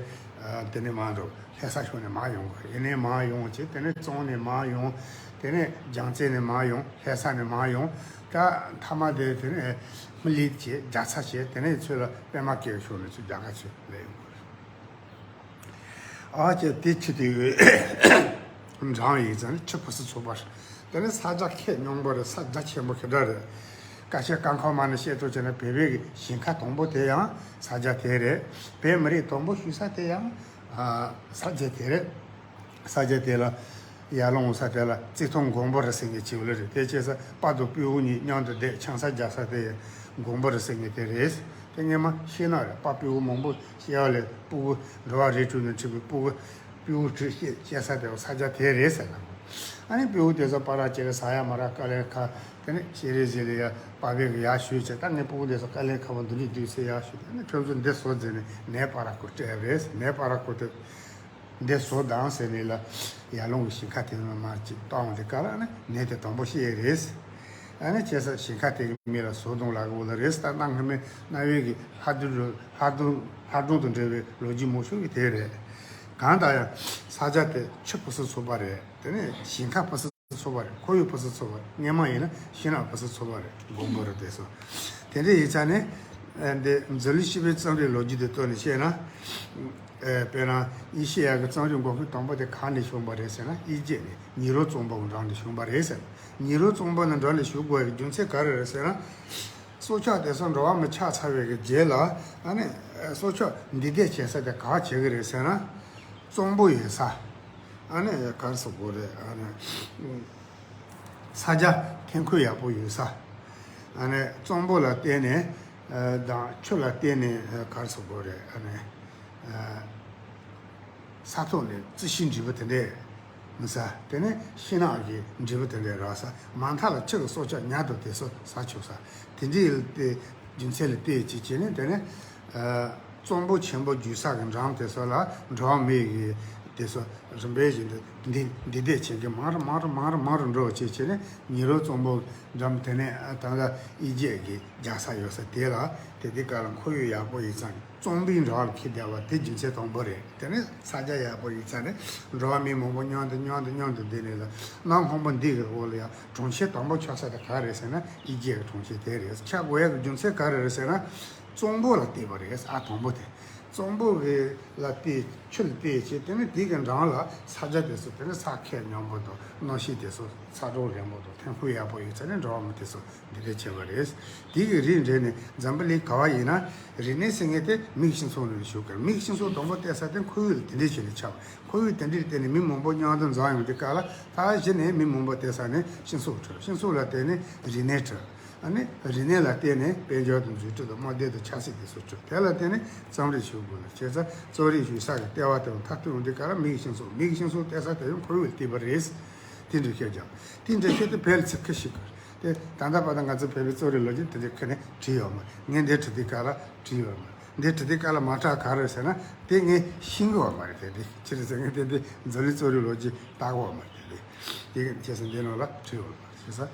ཨ། དེ་ནས་མར་འགྲོ། ལྷ་ས་ཕྱོགས་ནས་མར་ཡོང་དགོས། ཡུན་ནན་མར་ཡོང་བྱས། དེ་ནས་གཙང་ནས་མར་ཡོང་། དེ་ནས་རྒྱལ་རྩེ་ནས་མར་ཡོང་། ལྷ་ས་ནས་མར་ཡོང་། ད་མཐའ་མ་དེ་དེ་ནས་སྨི་ལིག་བྱས། རྒྱ་ཚ་བྱས། དེ་ནས་ཚུར་ལ་པདྨ་སྐད་ཕྱོགས་ནས་ཚུར་རྒྱ་གར་ཚུར་སླེབས་ཡོང་དགོས། ཨ་ཅེ་དེ་ཆུ་དེ་འགྲམ་ཡིན་ཙང་ཆུ་ཕུན་སུམ་ཚོགས་པ་རེད། དེ་ནས་ས་རྒྱ་ཁད་སྙོམས་པོ་རེད། ས་རྒྱ་ཆེན་པོ་ཁེ་འདྲ་རེད། ཀ་ཤ་ཀ་ཁོ་མ་ནས་བཤད་སྤྲོ་བྱས་ན་བོད་པའི་གི་ཞིང་ཁ་དང་པོ་དེ་ཡང་ས་རྒྱ་དེ་རེད། བོད་མི་རིགས་དང་པོ་བཞུགས་ས་དེ་ཡང་ཨ་ས་རྒྱ་དེ་རེད། ས་རྒྱ་དེ་ལ་ཡར་ཀླུང་ས་དེ་ལ་རྩེ་ཐང་སྒང་པོ་རི་ཟེར་མཁན་ཅིག་ཡོད་ལེ་རེད། དེ་བྱས་ཙང་དཔའ་དང་སྤྲེའུ་གཉིས་མཉམ་དུ་བསྡད་ཆང་ས་རྒྱག་ས་དེ་སྒང་པོ་རི་ཟེར་མཁན་དེ་རེད། དེ་སྔོན་མ་ཤིང་ནགས་རེད། དཔའ་སྤྲེའུ་མང་པོ་ཤི་ཡག་ལས་སྤུ་གུ་འགྲོ་བ་རི་ཁྲོད་ནས་ཁྲིད་པའི་སྤུ་གུ་སྤྲེའུ་ཁྲིད་བཤད་བཤད་ས་དེ་ས་རྒྱ་དེ་རེད་ཟེར་ལ། ཨ་ནི་སྤྲེའུ་དེ་ཚོ་པ་ར་ཅེ་རེ་ཟ་ཡ་མ་ར་དཀའ་ལས་ཁག་དེ་ནས་ཤེས་རིག་ཟེར་ལ་ཡ་པ་བེ་གི་ཡར་ཞུས་བྱས། ད་ངའི་སྤུ་གུ་དེ་ཚོ་དཀའ་ལས་ཁག་པོ་འདུག་ནི་འདུག་ཟེར་ཡར་ཞུས། དེ་ནས་ཁྱོད་ཚོ་འདི་བཟོ་ཟེར་ནས་ནས་པ་ར་ཁོ་སྤྲད་རེད། ནས་པ་ར་ཁོ་དེ། འདི་བཟོ་དང་ཟེར་ནས་ལ་ཡར་ཀླུང་གི་ཞིང་ཁ་དེ་ནས་མར་ཅིག་བཏང་དེ་ག་ལ་ནི་ནས་དེ་དང་པོ་བཤད་རེད། ཨ་ནི་བྱས་ཙང་ཞིང་ཁ་དེ་གི་མི་ལ་བཟོ་དང་ལབ་དགོས་ལ་རེད། ད་གནའ་སྔ་མོའི་གནའ་བོའི་གི་ལྷ་སྒྲུང་ལྷ་སྒྲུང་ལྷ་སྒྲུང་དང་འབྲེལ་བའི་ལོ་རྒྱུས་མང་ཤོས་ཀྱི་དེ་རེད། གང་ལྟར་ཡང་ས་རྒྱ་དེ་ཆུ་ཕུན་སུམ་ཚོགས་པ་རེད། དེ་ནས་ཞིང་ཁ་ཕུན་སུམ་ཚོགས་པ་རེད། ཁོར་ཡུག་ཕུན་སུམ་ཚོགས་པ་རེད། སྔོན་མ་ཡིན་ན་ཤིང་ནགས་ཕུན་སུམ་ཚོགས་པ་རེད། སྒང་པོ་རི་དེ་ཚོ། དེ་འདྲ་ཡིན་ཙང་ནི་ཨ་འདི་མཛོད་ལུས་སྤྱི་པའི་རྩོམ་རིག་ལོ་རྒྱུས་དེ་བཏོན་ནས་བཤད་ན། ཨེ། དཔེར་ན་ཨེ་ཤེ་ཡ་གི་རྩོམ་རིག་འགོ་ཁུངས་དང་པོ་དེ་གང་ནས་བྱུང་བ་རེད་ཟེར་ན། ཨི་ཇིབ་ནས་ཉི་རོ་རྩོམ་པ་གི་འགྲམ་ནས་བྱུང་བ་རེད་ཟེར། ཉི་རོ་རྩོམ་པ་ནི་འགྲམ་ནས་བྱུང་དགོས་ཡག་རྒྱུ་མཚན་ག་རེ་རེད་ཟེར་ན། སྲོག་ཆགས་དེ་ཚོ་འགྲོ་བ་མི་ཆགས་ཚར་བའི་གི་རྗེས་ལ་ཨ་ནི་སྲོག་ཆགས་འདུས་སྡོད་བྱེད་ས་དེ་ག་བྱེད་གི་རེད་ཟེར་ན། གཙང་པོ་ཡོད་ས། ཨ་ནི་ག་རེ་ཟེར་དགོས་རེད། ཨ་ནི་ས་རྒྱ་ཐན་ཁུལ་ཡག་པོ་ཡོད་ས། ཨ་ནི་གཙང་པོ་ལ་བརྟེན་ནས་ཨ་དང་ཆུ་ལ་བརྟེན་ནས་ཨ་ག་རེ་ཟེར་དགོས་རེད། ཨ་ནི་ཨ་ས་ཐོག་ནས་རྩི་ཤིང་འབྲས་བུ་དེ་འདྲས་མི་ཟ། དེ་ནས་ཤིང་ནགས་ཀྱི་འབྲས་བུ་དེ་འདྲས་རག་ས། མ་མཐའ་ལ་ཕྱི་གི་སྲོག་ཆགས་ཉ་དང་དེ་ཚོ་ཟ་ཆོག་ས། དེ་འདྲའི་ལ་བལྟས་རྒྱུ་མཚན་ལ་བལྟས་བྱས་བྱས་ནས་དེ་ནས་ཨ་གཙང་པོ་ཆེན་པོ་རྒྱུག་ས་གི་འགྲམ་དེ་ཚོ་ལ་འགྲོ་བ་མི་གི་དེ་ཚོ་རིམ་པས་བཞིན་དུ་འདི་འདི་འདེད་བྱེད་མཁན་མང་རུ་མང་རུ་མང་རུ་མང་རུ་འགྲོ་བྱས་བྱས་ནས་ཉི་རོ་གཙང་པོ་འགྲམ་དེ་ནས་ཨ་ད་ལྟ་ཨི་ཇིབ་གི་རྒྱག་ས་ཡོད་ས་དེ་ལ་དེ་དེ་ག་ལ་ཁོར་ཡུག་ཡག་པོ་ཡིན་ཙང་གཙང་པོའི་འགྲམ་ལ་ཁྱེར་བསྡད་པ་དེ་རྒྱུ་མཚན་དང་པོ་རེད། དེ་ནས་ས་རྒྱ་ཡག་པོ་ཡིན་ཙང་ནས་འགྲོ་བ་མི་མང་པོ་མཉམ་དུ་མཉམ་དུ་མཉམ་དུ་བསྡད་ནས་ལ་གནམ་སྔོན་པོ་འདི་གི་འོག་ལ་ཡང་གྲོང་ཁྱེར་དང་པོ་ཆགས་ས་དེ་ག་རེད་ཟེར་ན་ཨི་ཇིབ་གི་གྲོང་ཁྱེར་དེ་རེད། ཆགས་དགོས་ཡག་གི་རྒྱུ་མཚན་ག་རེ་རེད་ཟེར་ན། གཙང་པོ་ལ་བརྟེན་པ་རེད། ཨ་དང་པོ་དེ། གཙང་པོ་གི་ལ་བརྟེན་ཆུ་ལ་བརྟེན་བྱས་དེ་ནས་དེ་གི་འགྲམ་ལ་ས་རྒྱ་དེ་ཚོ་དེ་ནས་ས་ཁད་སྙོམས་པོ་དང་གནམ་གཤིས་དེ་ཚོ་ཚ་དྲོད་རན་པོ་དང་ཐན་ཁུལ་ཡག་པོ་ཡོད་ཚད་ནས་འགྲོ་བ་མི་དེ་ཚོ་འདི་འདྲ་བྱས་པ་རེད། དེ་གི་རིགས་འདྲེས་ནས་འཛམ་བུ་གླིང་ག་བ་ཡིན་ན་རིག་གནས་ཟེར་མཁན་དེ་མིའི་སྤྱི་ཚོགས་ནང་ནས་བྱུང་གི་རེད། མིའི་སྤྱི་ཚོགས་དང་པོ་བལྟས་ས་དེ་ཁོར་ཡུག་ལ་དེ་འདྲ་བྱས་ནས་ཆགས་པ། ཁོར་ཡུག་དེ་འདྲ་བལྟས་ནས་མི་མང་པོ་མཉམ་དུ་འཛོམས་ཡོང་དུས་སྐབས་ལ་ད་གཞི་ནས་མི་མང་པོ་བལྟས་ས་ནས་སྤྱི་ཚོགས་གྲུབ། སྤྱི་ཚོགས་ལ་བརྟེན་ནས་རིག་གནས་གྲུབ། ཨ་ནི་རིག་གནས་ལ་བརྟེན་ནས་དཔལ་འབྱོར་དང་འཛུགས་སྐྲུན་དང་དམངས་སྡེ་དང་ཆབ་སྲིད་དེ་ཚོ་གྲུབ། དེ་ལ་བརྟེན་ནས་རྩོམ་རིག་ཞུགས་དགོས་ལ། བྱས་ཙང་རྩོམ་རིག་ཞུགས་ས་གི་ལྟེ་བ་དེ་མཐར་ཐུག་ཡོང་དུས་སྐབས་ལ་མིའི་སྤྱི་ཚོགས། མིའི་སྤྱི་ཚོགས་བལྟས་ས་དེ་ཡང་ཁོར་ཡུག་ལ་བརྟེན་པ་རེད། དེ་འདྲ་བཤད་ཀྱང་དེ་འདྲ་བཤད་དུས་བོད་ལ་ཚིག་ཁ་ཤིག་གི་དེ་ད་ལྟ་བར་དུ་ང་ཚོ་བོད་པའི་རྩོམ་རིག་ལོ་རྒྱུས་དེ་འདྲ་ཁ་ནས་བྲིས་ཡོད་མ་རེད། ངས་འདི་བྲིས་དུས་སྐབས་ལ་བྲིས་ཡོད་མ་རེད། འདི་བྲིས་དུས་སྐབས་ལ་མ་དྲག་ག་རེ་ཟེར་ན་དེ་ངས་ཤེས་གི་ཡོད་མ་རེད། དེ་དེ་ཅི་རེད་ཟེར་ངས་དེ་འདི་འཛམ་གླིང་རྩོམ་རིག་ལོ་རྒྱུས་ལྟ་གི་ཡོད་མ་རེད། དེ་དེ་དེ་གི་བྱས་ཙང་འདི་ནང་ལ་བྲིས་ཡོད་མ་རེད། བྱས་ཙང་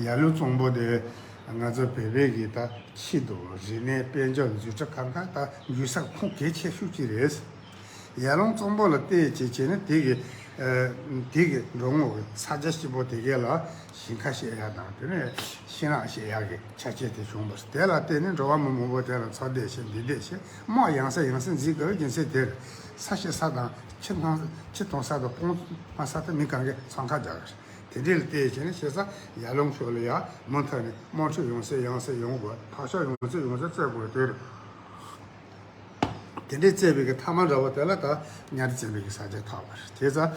ཡར་ཀླུང་གཙང་པོ་དེ་ང་ཚོ་བོད་པའི་གི་ད་ཆོས་དང་རིག་གནས་དཔལ་འབྱོར་འཛུགས་སྐྲུན་གང་ག་ད་འགྱུར་ས་ཁུངས་གལ་ཆེ་ཤོས་ཅིག་རེད། ཡར་ཀླུང་གཙང་པོ་ལ་བལྟས་བྱས་བྱས་ནས་དེ་གི་ དེ་གི་འགྲོ་ངོ་གི་ས་ཆ་སྐྱིད་པོ་དེ་གའི་ལ་ཞིང་ཁ་བཤད་ཡག་དང་དེ་ནས་ཤིང་ནགས་བཤད་ཡག་གི་ཆ་རྐྱེན་དེ་བྱུང་བ་རེད། དེ་ལ་བརྟེན་ནས་འགྲོ་བ་མི་མང་པོ་དེ་ལ་ཚོ་བསྡད་བྱས་འདི་བསྡད་བྱས་དམག་ཡང་སེ་ཡང་སེ་འཛིང་དགོས་པའི་རྒྱུ་མཚན་དེ་རེད། ས་ཞིང་ས་དང་ཁྱི་ཐང་ཁྱི་མཐོང་ས་དང་སྤང་ཐང་ས་དེ་མི་གང་གའི་འཚང་ཁ་རྒྱག་གི་རེད། དེ་འདྲའི་ལ་བལྟས་བྱས་ནས་བྱས་ཙང་ཡར་ཀླུང་ཕྱོགས་ལ་ཡར་མུ་མཐུད་ནས་དམག་འཁྲུག་ཡང་སེ་ཡང་སེ་ཡོང་དགོས། ཐག་ཤག་ཡང་སེ་ཡང་སེ་བཙལ་དགོས་དེ་རེད། དེ་འདྲའི་བཙལ་བའི་གི་མཐའ་མ་འདྲ་བོ་དེ་ལ་ད་གཉའ་ཁྲི་བཙན་པོའི་གི་ས་ཆ་ཐོབ་པ་རེད། དེ་ཙང་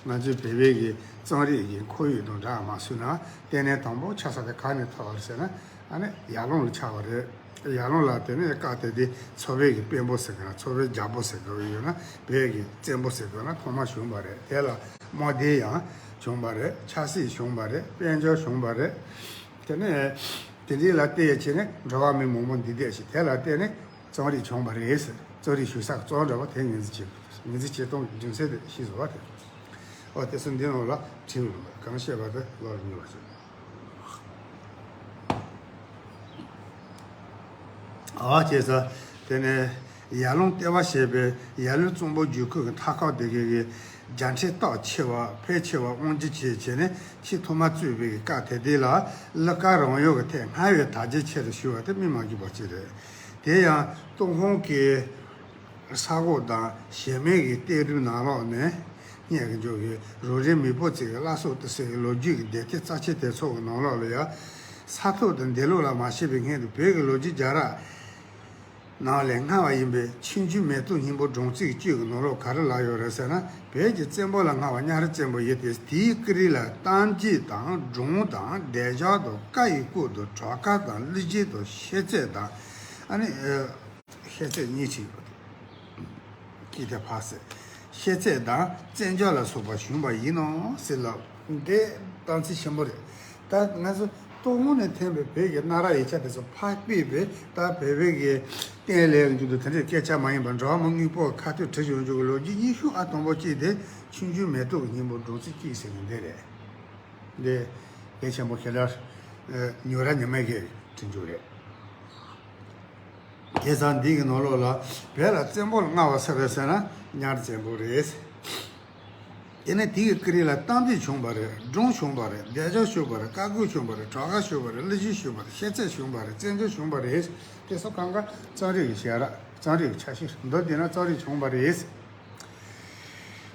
ང་ཚོའི་བོད་པའི་གི་རྩོམ་རིག་གི་ཁོར་ཡུག་དང་འདྲ་མ་སུ་ན་ལྟེ་གནས་དང་པོ་ཆགས་ས་དེ་ག་ནས་ཐོབ་པ་རེད་ཟེར་ན། ཨ་ནི་ཡར་ཀླུང་ལ་ཆགས་པ་རེད། ཡར་ཀླུང་ལ་དེ་ནས་སྐབས་དེ་དུས་མཚོ་པའི་གི་དཔོན་པོ་ཟེར་གི་ན་མཚོ་པའི་རྒྱལ་པོ་ཟེར་གི་ཡོད་ན་བོད་ཀྱི་བཙན་པོ་ཟེར་གི་ན་ཐོག་མ་བྱུང་བ་རེད། དེ་ལ་དམག་སྡེ་ཡང་བྱུང་བ་རེད། ཆབ་སྲིད་བྱུང་བ་རེད། དཔལ་འབྱོར་བྱུང་བ་རེད། དེ་ནས་དེ་འདྲའི་ལ་བལྟས་བྱས་ནས་འགྲོ་བ་མི་མང་པོ་འདི་བསྡད་ཤིང་དེ་ལ་བརྟེན་ནས་རྩོམ་རིག་བྱུང་བ་རེད་ཟེར། རྩོམ་རིག་ཞུ་ས་རྩོམ་འདྲ་བ་དེ་ངོས་འཛིན་བྱེད་དགོས། ངོས་འཛིན་བྱེད་སྟངས་ཀྱི་རྒྱུ་མཚན་དེ་ཤེས་བཟོ་བ་དེ། ཨོ་དེ་ཚོ་འདི་ནང་ལ་བྲིས་ཡོད་པ་གང་བཤད་པ་དེ་ལོག་ལ་ཉོ་བ་བྱེད། ཨ་བྱས་ཙང་དེ་ནས་ཡར་ཀླུང་ལྟེ་བ་བྱས་པའི་ཡར་ཀླུང་གཙང་པོ་རྒྱུག་ཁུལ་གྱི་མཐའ་འཁོར་དེ་གའི་གི་རྒྱ་ཁྲལ་སྟོབས་ཆེ་བ་ཕལ་ཆེ་བ་དབང་སྒྱུར་བྱས་བྱས་ནས་ཆེས་ཐོག་མ་བཙུགས་པའི་གི་སྐབས་དེ་དུས་ལ་གླུ་གར་རང་ཡོད་ཀྱི་ཐད་སྔར་བས་དར་རྒྱས་ཆེ་རུ་ཞུ་བ་དེ་མི་མང་གི་བ་ཅིག་རེད། དེ་ཡང་ཏུན་ཧོང་གི་ས་འོག་དང་གཞལ་མེད་ཀྱི་གཏེར་རིམ་ནང་ལོགས་ནས་རྙེད་ཀྱི་འཇུག་གི་རོ་རེ་མི་པོ་ཚིག་གི་བླ་སྲོག་ཏུ་ཟེར་གྱི་ལོ་རྒྱུས་ཀྱི་འདེབས་ཐེར་རྩ་ཆེ་དེ་ཚོ་གི་ནང་ལོགས་ལ་ཡང་ས་ཐོག་ཏུ་འདས་ལོག་ལ་མ་ཤེས་པའི་སྔོན་དུ་བོད་ཀྱི་ལོ་རྒྱུས་རྒྱ་རབས་ནང་ལས་སྔ་བ་ཡིན་པའི་ཆོས་འབྱུང་མེ་ཏོག་སྙིང་པོ་སྒྲུང་ཚིག་བཅུ་གི་ནང་ལོགས་ག་རེ་ལབ་ཡོད་རེད་ཟེར་ན། བོད་ཀྱི་བཙན་པོ་ལ་སྔ་བ་གཉའ་ཁྲི་བཙན་པོ་ཡིན་ཏེ། དེའི་སྐུ་རིང་ལ་གཏམ་རྒྱུད་དང་སྒྲུང་དང་སྡེབ་སྦྱོར་དང་བཀའ་ཡི་སྐོར་དང་གྲོས་ཁ་དང་གླུ་གཞས་དང་ཤེས་ཚད་དང་། ཨ་ནི། ཤེས་ཚད་གཉིས་ཅིག་ཡོད། ཀྱི་དེ་ཕག་སེ། ཤེས་ཚད་དང་བཙན་སྦྱོར་ལ་སོགས་པ་བྱུང་བ་ཡིན་ནོ་ཟེར་ལབ། འདི་གཏམ་ཚིག་ཆེན་པོ་རེད། ད་ང་ཚོ་ཏུན་ཧོང་ནས་ཐོན་པའི་བོད་ཀྱི་གནའ་རབས་ཡིག་ཆ་དེ་ཚོ་ཕར་ཕུད་པའི་ད་བོད་བོད་ཀྱི་བསྟན་ལས་ལ་འཇུག་ཏུ་དེ་འདྲའི་སྐད་ཆ་མ་ཡིན་པར་འགྲོ་བ་མི་དངོས་པོ་ཁ་ཐུག་བྲིས་ཡོང་རྒྱུ་གི་ལོ་རྒྱུས་རྙིང་ཤོས་ཨ་དང་པོ་གཅིག་དེ་ཆོས་འབྱུང་མེ་ཏོག་གི་སྙིང་པོ་སྒྲུང་ཚིག་གཅིག་ཟེར་མཁན་འདི་རེད། འདི་གལ་ཆེན་པོ་ཞེ་དྲག་ཉོ་ར་ཉི་མ་གི་བྲིས་འཇུག་རེད། དེ་ཙང་འདི་གི་ནང་ལོགས་ལ་བོད་ལ་བཙན་པོ་ལ་སྔ་བ་སུ་རེད་ཟེར་ན་གཉའ་ཁྲི་བཙན་པོ་རེད། དེ་ནས་དེ་གི་སྐུ་རིང་ལ་གཏམ་རྒྱུད་བྱུང་བ་རེད། སྒྲུང་བྱུང་བ་རེད། སྡེབ་སྦྱོར་བྱུང་བ་རེད། བཀའ་བསྒོ་བྱུང་བ་རེད། གྲོས་ཁ་བྱུང་བ་རེད། གླུ་གཞས་བྱུང་བ་རེད། ཤེས་ཚད་བྱུང་བ་རེད། བཙན་སྦྱོར་བྱུང་བ་རེད། དེ་ཚོ་གང་ག་རྩོམ་རིག་གི་ཞལ་ར་རྩོམ་རིག་གི་ཆ་ཤས་མདོར་བསྡུས་ན་རྩོམ་རིག་བྱུང་བ་རེད།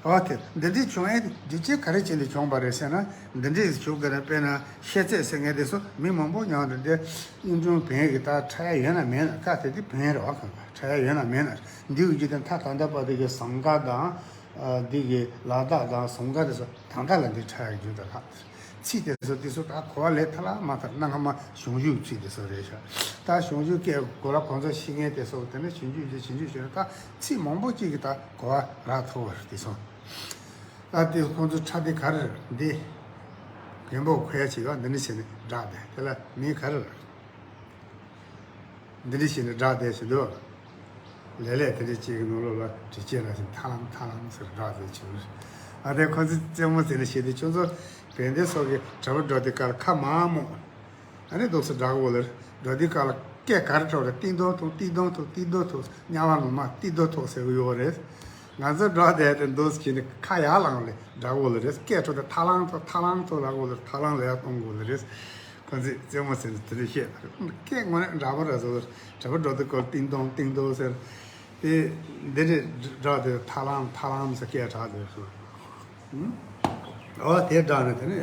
འོ་དེ་འདི་འདྲའི་བྱུང་ཨེ་རྒྱུ་རྐྱེན་ག་རེ་བྱས་ནས་བྱུང་བ་རེད་ཟེར་ན། འདི་འདྲའི་བྱུང་གི་རེད། དཔེར་ན་ཤེས་ཚད་ཟེར་མཁན་དེ་ཚོ་མི་མང་པོ་མཉམ་དུ་འདི་གཡུང་དྲུང་བོན་གྱི་ད་འཁྲབ་ཡ་ཡོད་ན་མེད་ན། སྐབས་དེ་དུས་བོན་རེད་བ། གང་ག་འཁྲབ་ཡ་ཡོད་ན་མེད་ན། འདི་གི་རྒྱུ་དེ་མཐའ་ད་ལྟ་བར་དུ་གི་ཟངས་དཀར་དང་། ཨ། འདི་གི་ལ་དྭགས་དང་ཟངས་དཀར་དེ་ཚོ་ད་ལྟ་ལ་འདི་འཁྲབ་ཡ་རྒྱུ་དེ་ལྷག་ཚིག་དེ་ཚོ་དེ་ཚོ་ད་གོ་བ་ལས་ཐ་ལ་མ་ཐར། གནའ་སྔ་མ་གཞུང་བཞུགས་ཚིག་དེ་ཚོ་རེད་ཤག་ད་གཞུང་བཞུགས་སྐད་གོ་ལ་ཁོང་ཚོ་ཤེས་མཁན་དེ་ཚོ་དེ་ནས་གཞུང་བཞུགས་ཀྱི་གཞུང་བཞུགས་ཞེས་ད་ཚིག་མང་པོ་ཅིག་གི་ད་གོ་བ་རག་ཐུབ་པ་རེད། དེ་ཚོ་ད་དེ་ཁོང་ཚོ་འཁྲབ་དེ་ག་རེ་རེད། འདི་བོན་པོ་ཁོ་ཡ་བྱེད་ཡོད། འདི་འདྲ་བྱས་ནས་སྒྲ་དེ་དེ་ལ་མིང་ག་རེ་རེད། འདི་འདྲ་བྱས་ནས་སྒྲ་དེ་བྱེད་འདུག་ལས་ལས་དེ་འདྲ་ཅིག་གི་ནང་ལོགས་ལ་དྲི་ཆེན་ལ་ཞིག་ཐ་ལམ་ཐ་ལམ་ཟེར་སྒྲ་དེ་བྱེད་རེད། ཨ་དེ་ཁོ་ཚོས་རྩེད་མོ་རྩེ་ནས་བྱེད་དུས་ཁྱོད་ཚོ་བན་དེ་སོགས་ཀྱི་གྲྭ་པ་འགྲོ་དུས་སྐབས་ལ་ཁ་མང་མོ། ཨ་ནི་འདུག་སེ་སྒྲ་གོ་ལེར་འགྲོ་དུས་སྐབས་ལ་སྐད་ག་རེ་འཕྲོ་རེ་ཏིང་ཏོང་ཐུག་ཏིང་ཏོང་ཐུག་ཏིང་ཏོང་ཐུག་དམྱལ་བ་ལུང་མ་ཏིང་ཏོ་ཐུག་ཟེར་གི་ཡོད་རེད། ང་ཚོ་འགྲོ་དེ་དེ་འདུག་སེ་བྱས་ནས་ཁ་ཡར་ལངས་ལེ་སྒྲ་གོ་ལེ་རེད། སྐད་འཕྲོ་དེ་ཐ་ལང་ཐུག་ཐ་ལང་ཐུག་ལ་གོ་ལེར་ཐ་ལང་ལེ་ཡར་གཏོང་གོ་ལེ་རེད། ཁོ་ཚོས་རྩེད་མོ་ཟེར་ནས་དེ་འདྲ་བཤད། སྐད་དངོས་གནས་འདྲ་པོ་རེད་ཟེར། གྲྭ་པ་འགྲོ་དུས་སྐབས་ཏིང་ཏོང་ཏིང་ཏོ་ཟེར། དེ་འདི་འདྲས་སྒྲ་དེ་ཐ་ལང་ཐ་ལང་ཟེར་སྐད་གྲགས་དེ་སོང་། ཨོ་དེ་སྒྲ་ནི་དེ་ནི་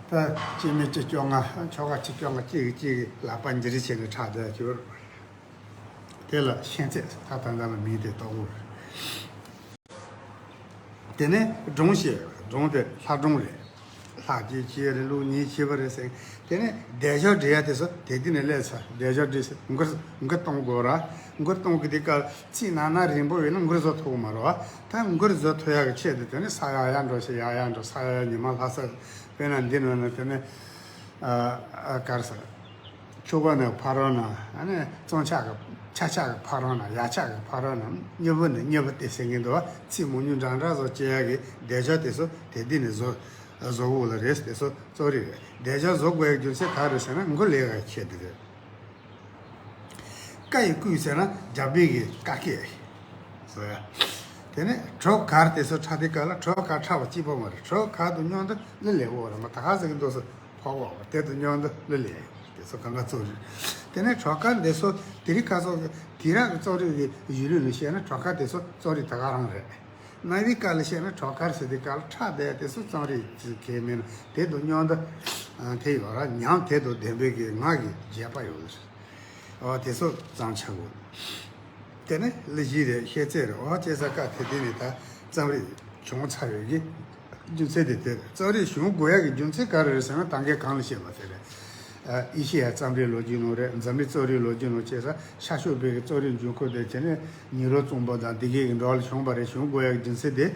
ད་སྐྱེ་དམན་བཅུ་བཅོ་ལྔ་ཆོ་ག་བཅུ་བཅོ་ལྔ་གཅིག་གིས་གཅིག་གི་ལག་པ་འཇིགས་རེ་བྱས་ནས་གྲགས་བསྡད་ཀྱི་ཡོད་རེད། དེ་ལ་ཤན་ཚད་ད་ད་ལྟ་ལ་མིང་དེ་བཏགས་ཡོད་རེད། དེ་ནས་སྒྲུང་བཤད། སྒྲུང་དེ་ལྷ་སྒྲུང་རེད། ལྷ་གཅིག་སྐྱེས་རེད། ལུག་གཉིས་སྐྱེས་པ་རེད་ཟེར། དེ་ནས་སྡེབ་སྦྱོར་འབྲི་ཡ་དེ་ཚོ་དེ་དུས་ནས་སླེབས་ཚར། སྡེབ་སྦྱོར་འབྲི་ཟེར་མགུར་མགུར་གཏོང་དགོས་ར། མགུར་གཏོང་གི་དེ་སྐབས་ཚིག་ནང་ན་རིང་པོ་ཡོད་ན་མགུར་བཟོ་ཐུབ་ཀྱི་མ་རེད་བ། ད་མགུར་བཟོ་ཐུབ་ཡ་གི་ཆེད་དུ་དེ་ནས་ས་ཡག་ཡག་འགྲོ་ཞེས་ཡག་ཡག་འགྲོ། ས་ཡག་ཡག་ཉི་མ་ལྷ་ས་དཔེར་ན་འདི་ནང་ན་དེ་ནས་ཨ་ཨ་ག་རེ་ཟེར། ཕྱུག་པོ་ནས་ཕ་རོལ་ན། ཨ་ནི་བཙོང་ཆ་གི་ཆ་ཆ་གི་ཕ་རོལ་ན། ཡ་ཆ་གི་ཕ་རོལ་ན། མྱུར་བུ་ནས་མྱུར་བུ་སྟེ་ཟེར་གྱི་འདུག་བ། ཚིག་མང་ཉུང་འདྲ་འདྲ་བཟོ་བྱེད་ཡ་གི་སྡེབ་སྦྱོར་དེ་ཚོ་དེ་དུས་ནས་བཟོ་བཟོ་དགོས་ལ་རེད། དེ་ཚོ་རྩོམ་རིག་རེད། སྡེབ་སྦྱོར་བཟོ་དགོས་ཡ་རྒྱུ་མཚན་ག་རེ་ཟེར་ན་མགུར་ལེགས་ཡ་ཆེད་དུ་རེད། བཀའ་ཡི་བསྐུལ་ཟེར་ན་རྒྱལ་པོའི་གི་བཀའ་སྐད་བཟོ་ཡ། དེ་ནས་བྲག་དཀར་དེ་ཚོ་འཁྲབ་དུས་སྐབས་ལ་བྲག་དཀར་འཁྲབ་པ་གཅིག་པོ་མ་རེད། བྲག་དཀར་དང་མཉམ་དུ་གླུ་ལེན་དགོས་རེད་མ། ད་ག་ཟེར་གི་འདུག་ཟེར་ཕོག་པ་དེ་དང་མཉམ་དུ་གླུ་ལེན་དེ་ཚོ་གང་ག་རྩོམ་རིག་དེ་ནས་བྲག་དཀར་འདི་ཚོ་དེ་རིང་ཁ་སང་གི་དེང་རབས་ཀྱི་རྩོམ་རིག་གི་གཞུང་ལུགས་ལ་བཤད་ན་བྲག་དཀར་དེ་ཚོ་རྩོམ་རིག་ད་ག་རང་རེད། གནའ་བོའི་སྐབས་ལ་བཤད་ན་བྲག་དཀར་ཟེར་དུས་སྐབས་ལ་འཁྲབ་བསྡད་དེ་ཚོ་རྩོམ་རིག་ཅིག་གང་ཡང་མིན་ནོ། དེ་དང་མཉམ་དུ་དེ་ཡོད་ར། ཉམས་དེ་དང་ལྡན་པའི་གི་ངག་གི་བརྗོད་པ་ཡོད་རེད། ཨོ་དེ་ཚོ་བརྩམས་བྱ་དགོས། དེ་ནས་གླུ་གཞས་རེད། ཤེས་ཚད་རེད། ཨོ་བྱས་ཙང་སྐབས་དེ་དུས་ནས་ད་རྩོམ་རིག་བྱུང་ཚར་བའི་གི་རྒྱུ་མཚན་དེ་དེ་རེད། རྩོམ་རིག་བྱུང་དགོས་ཡ་གི་རྒྱུ་མཚན་ག་རེ་རེད་ཟེར་ན་ད་གིན་གོང་ལ་བཤད་པ་དེ་རེད། ཨ་ཨེ་ཤེ་ཡ་རྩོམ་རིག་ལོ་རྒྱུས་ནང་རེད། འཛམ་གླིང་རྩོམ་རིག་ལོ་རྒྱུས་ནང་བྱས་ཙང་ཤར་ཕྱོགས་པའི་གི་རྩོམ་རིག་འབྱུང་ཁུངས་དེ་བྱས་ནས་ཉི་རོ་གཙང་པོ་དང་དེ་གའི་གི་འབྲེལ་བ་ལ་བྱུང་བ་རེད། བྱུང་དགོས་ཡ་གི་རྒྱུ་མཚན་དེ་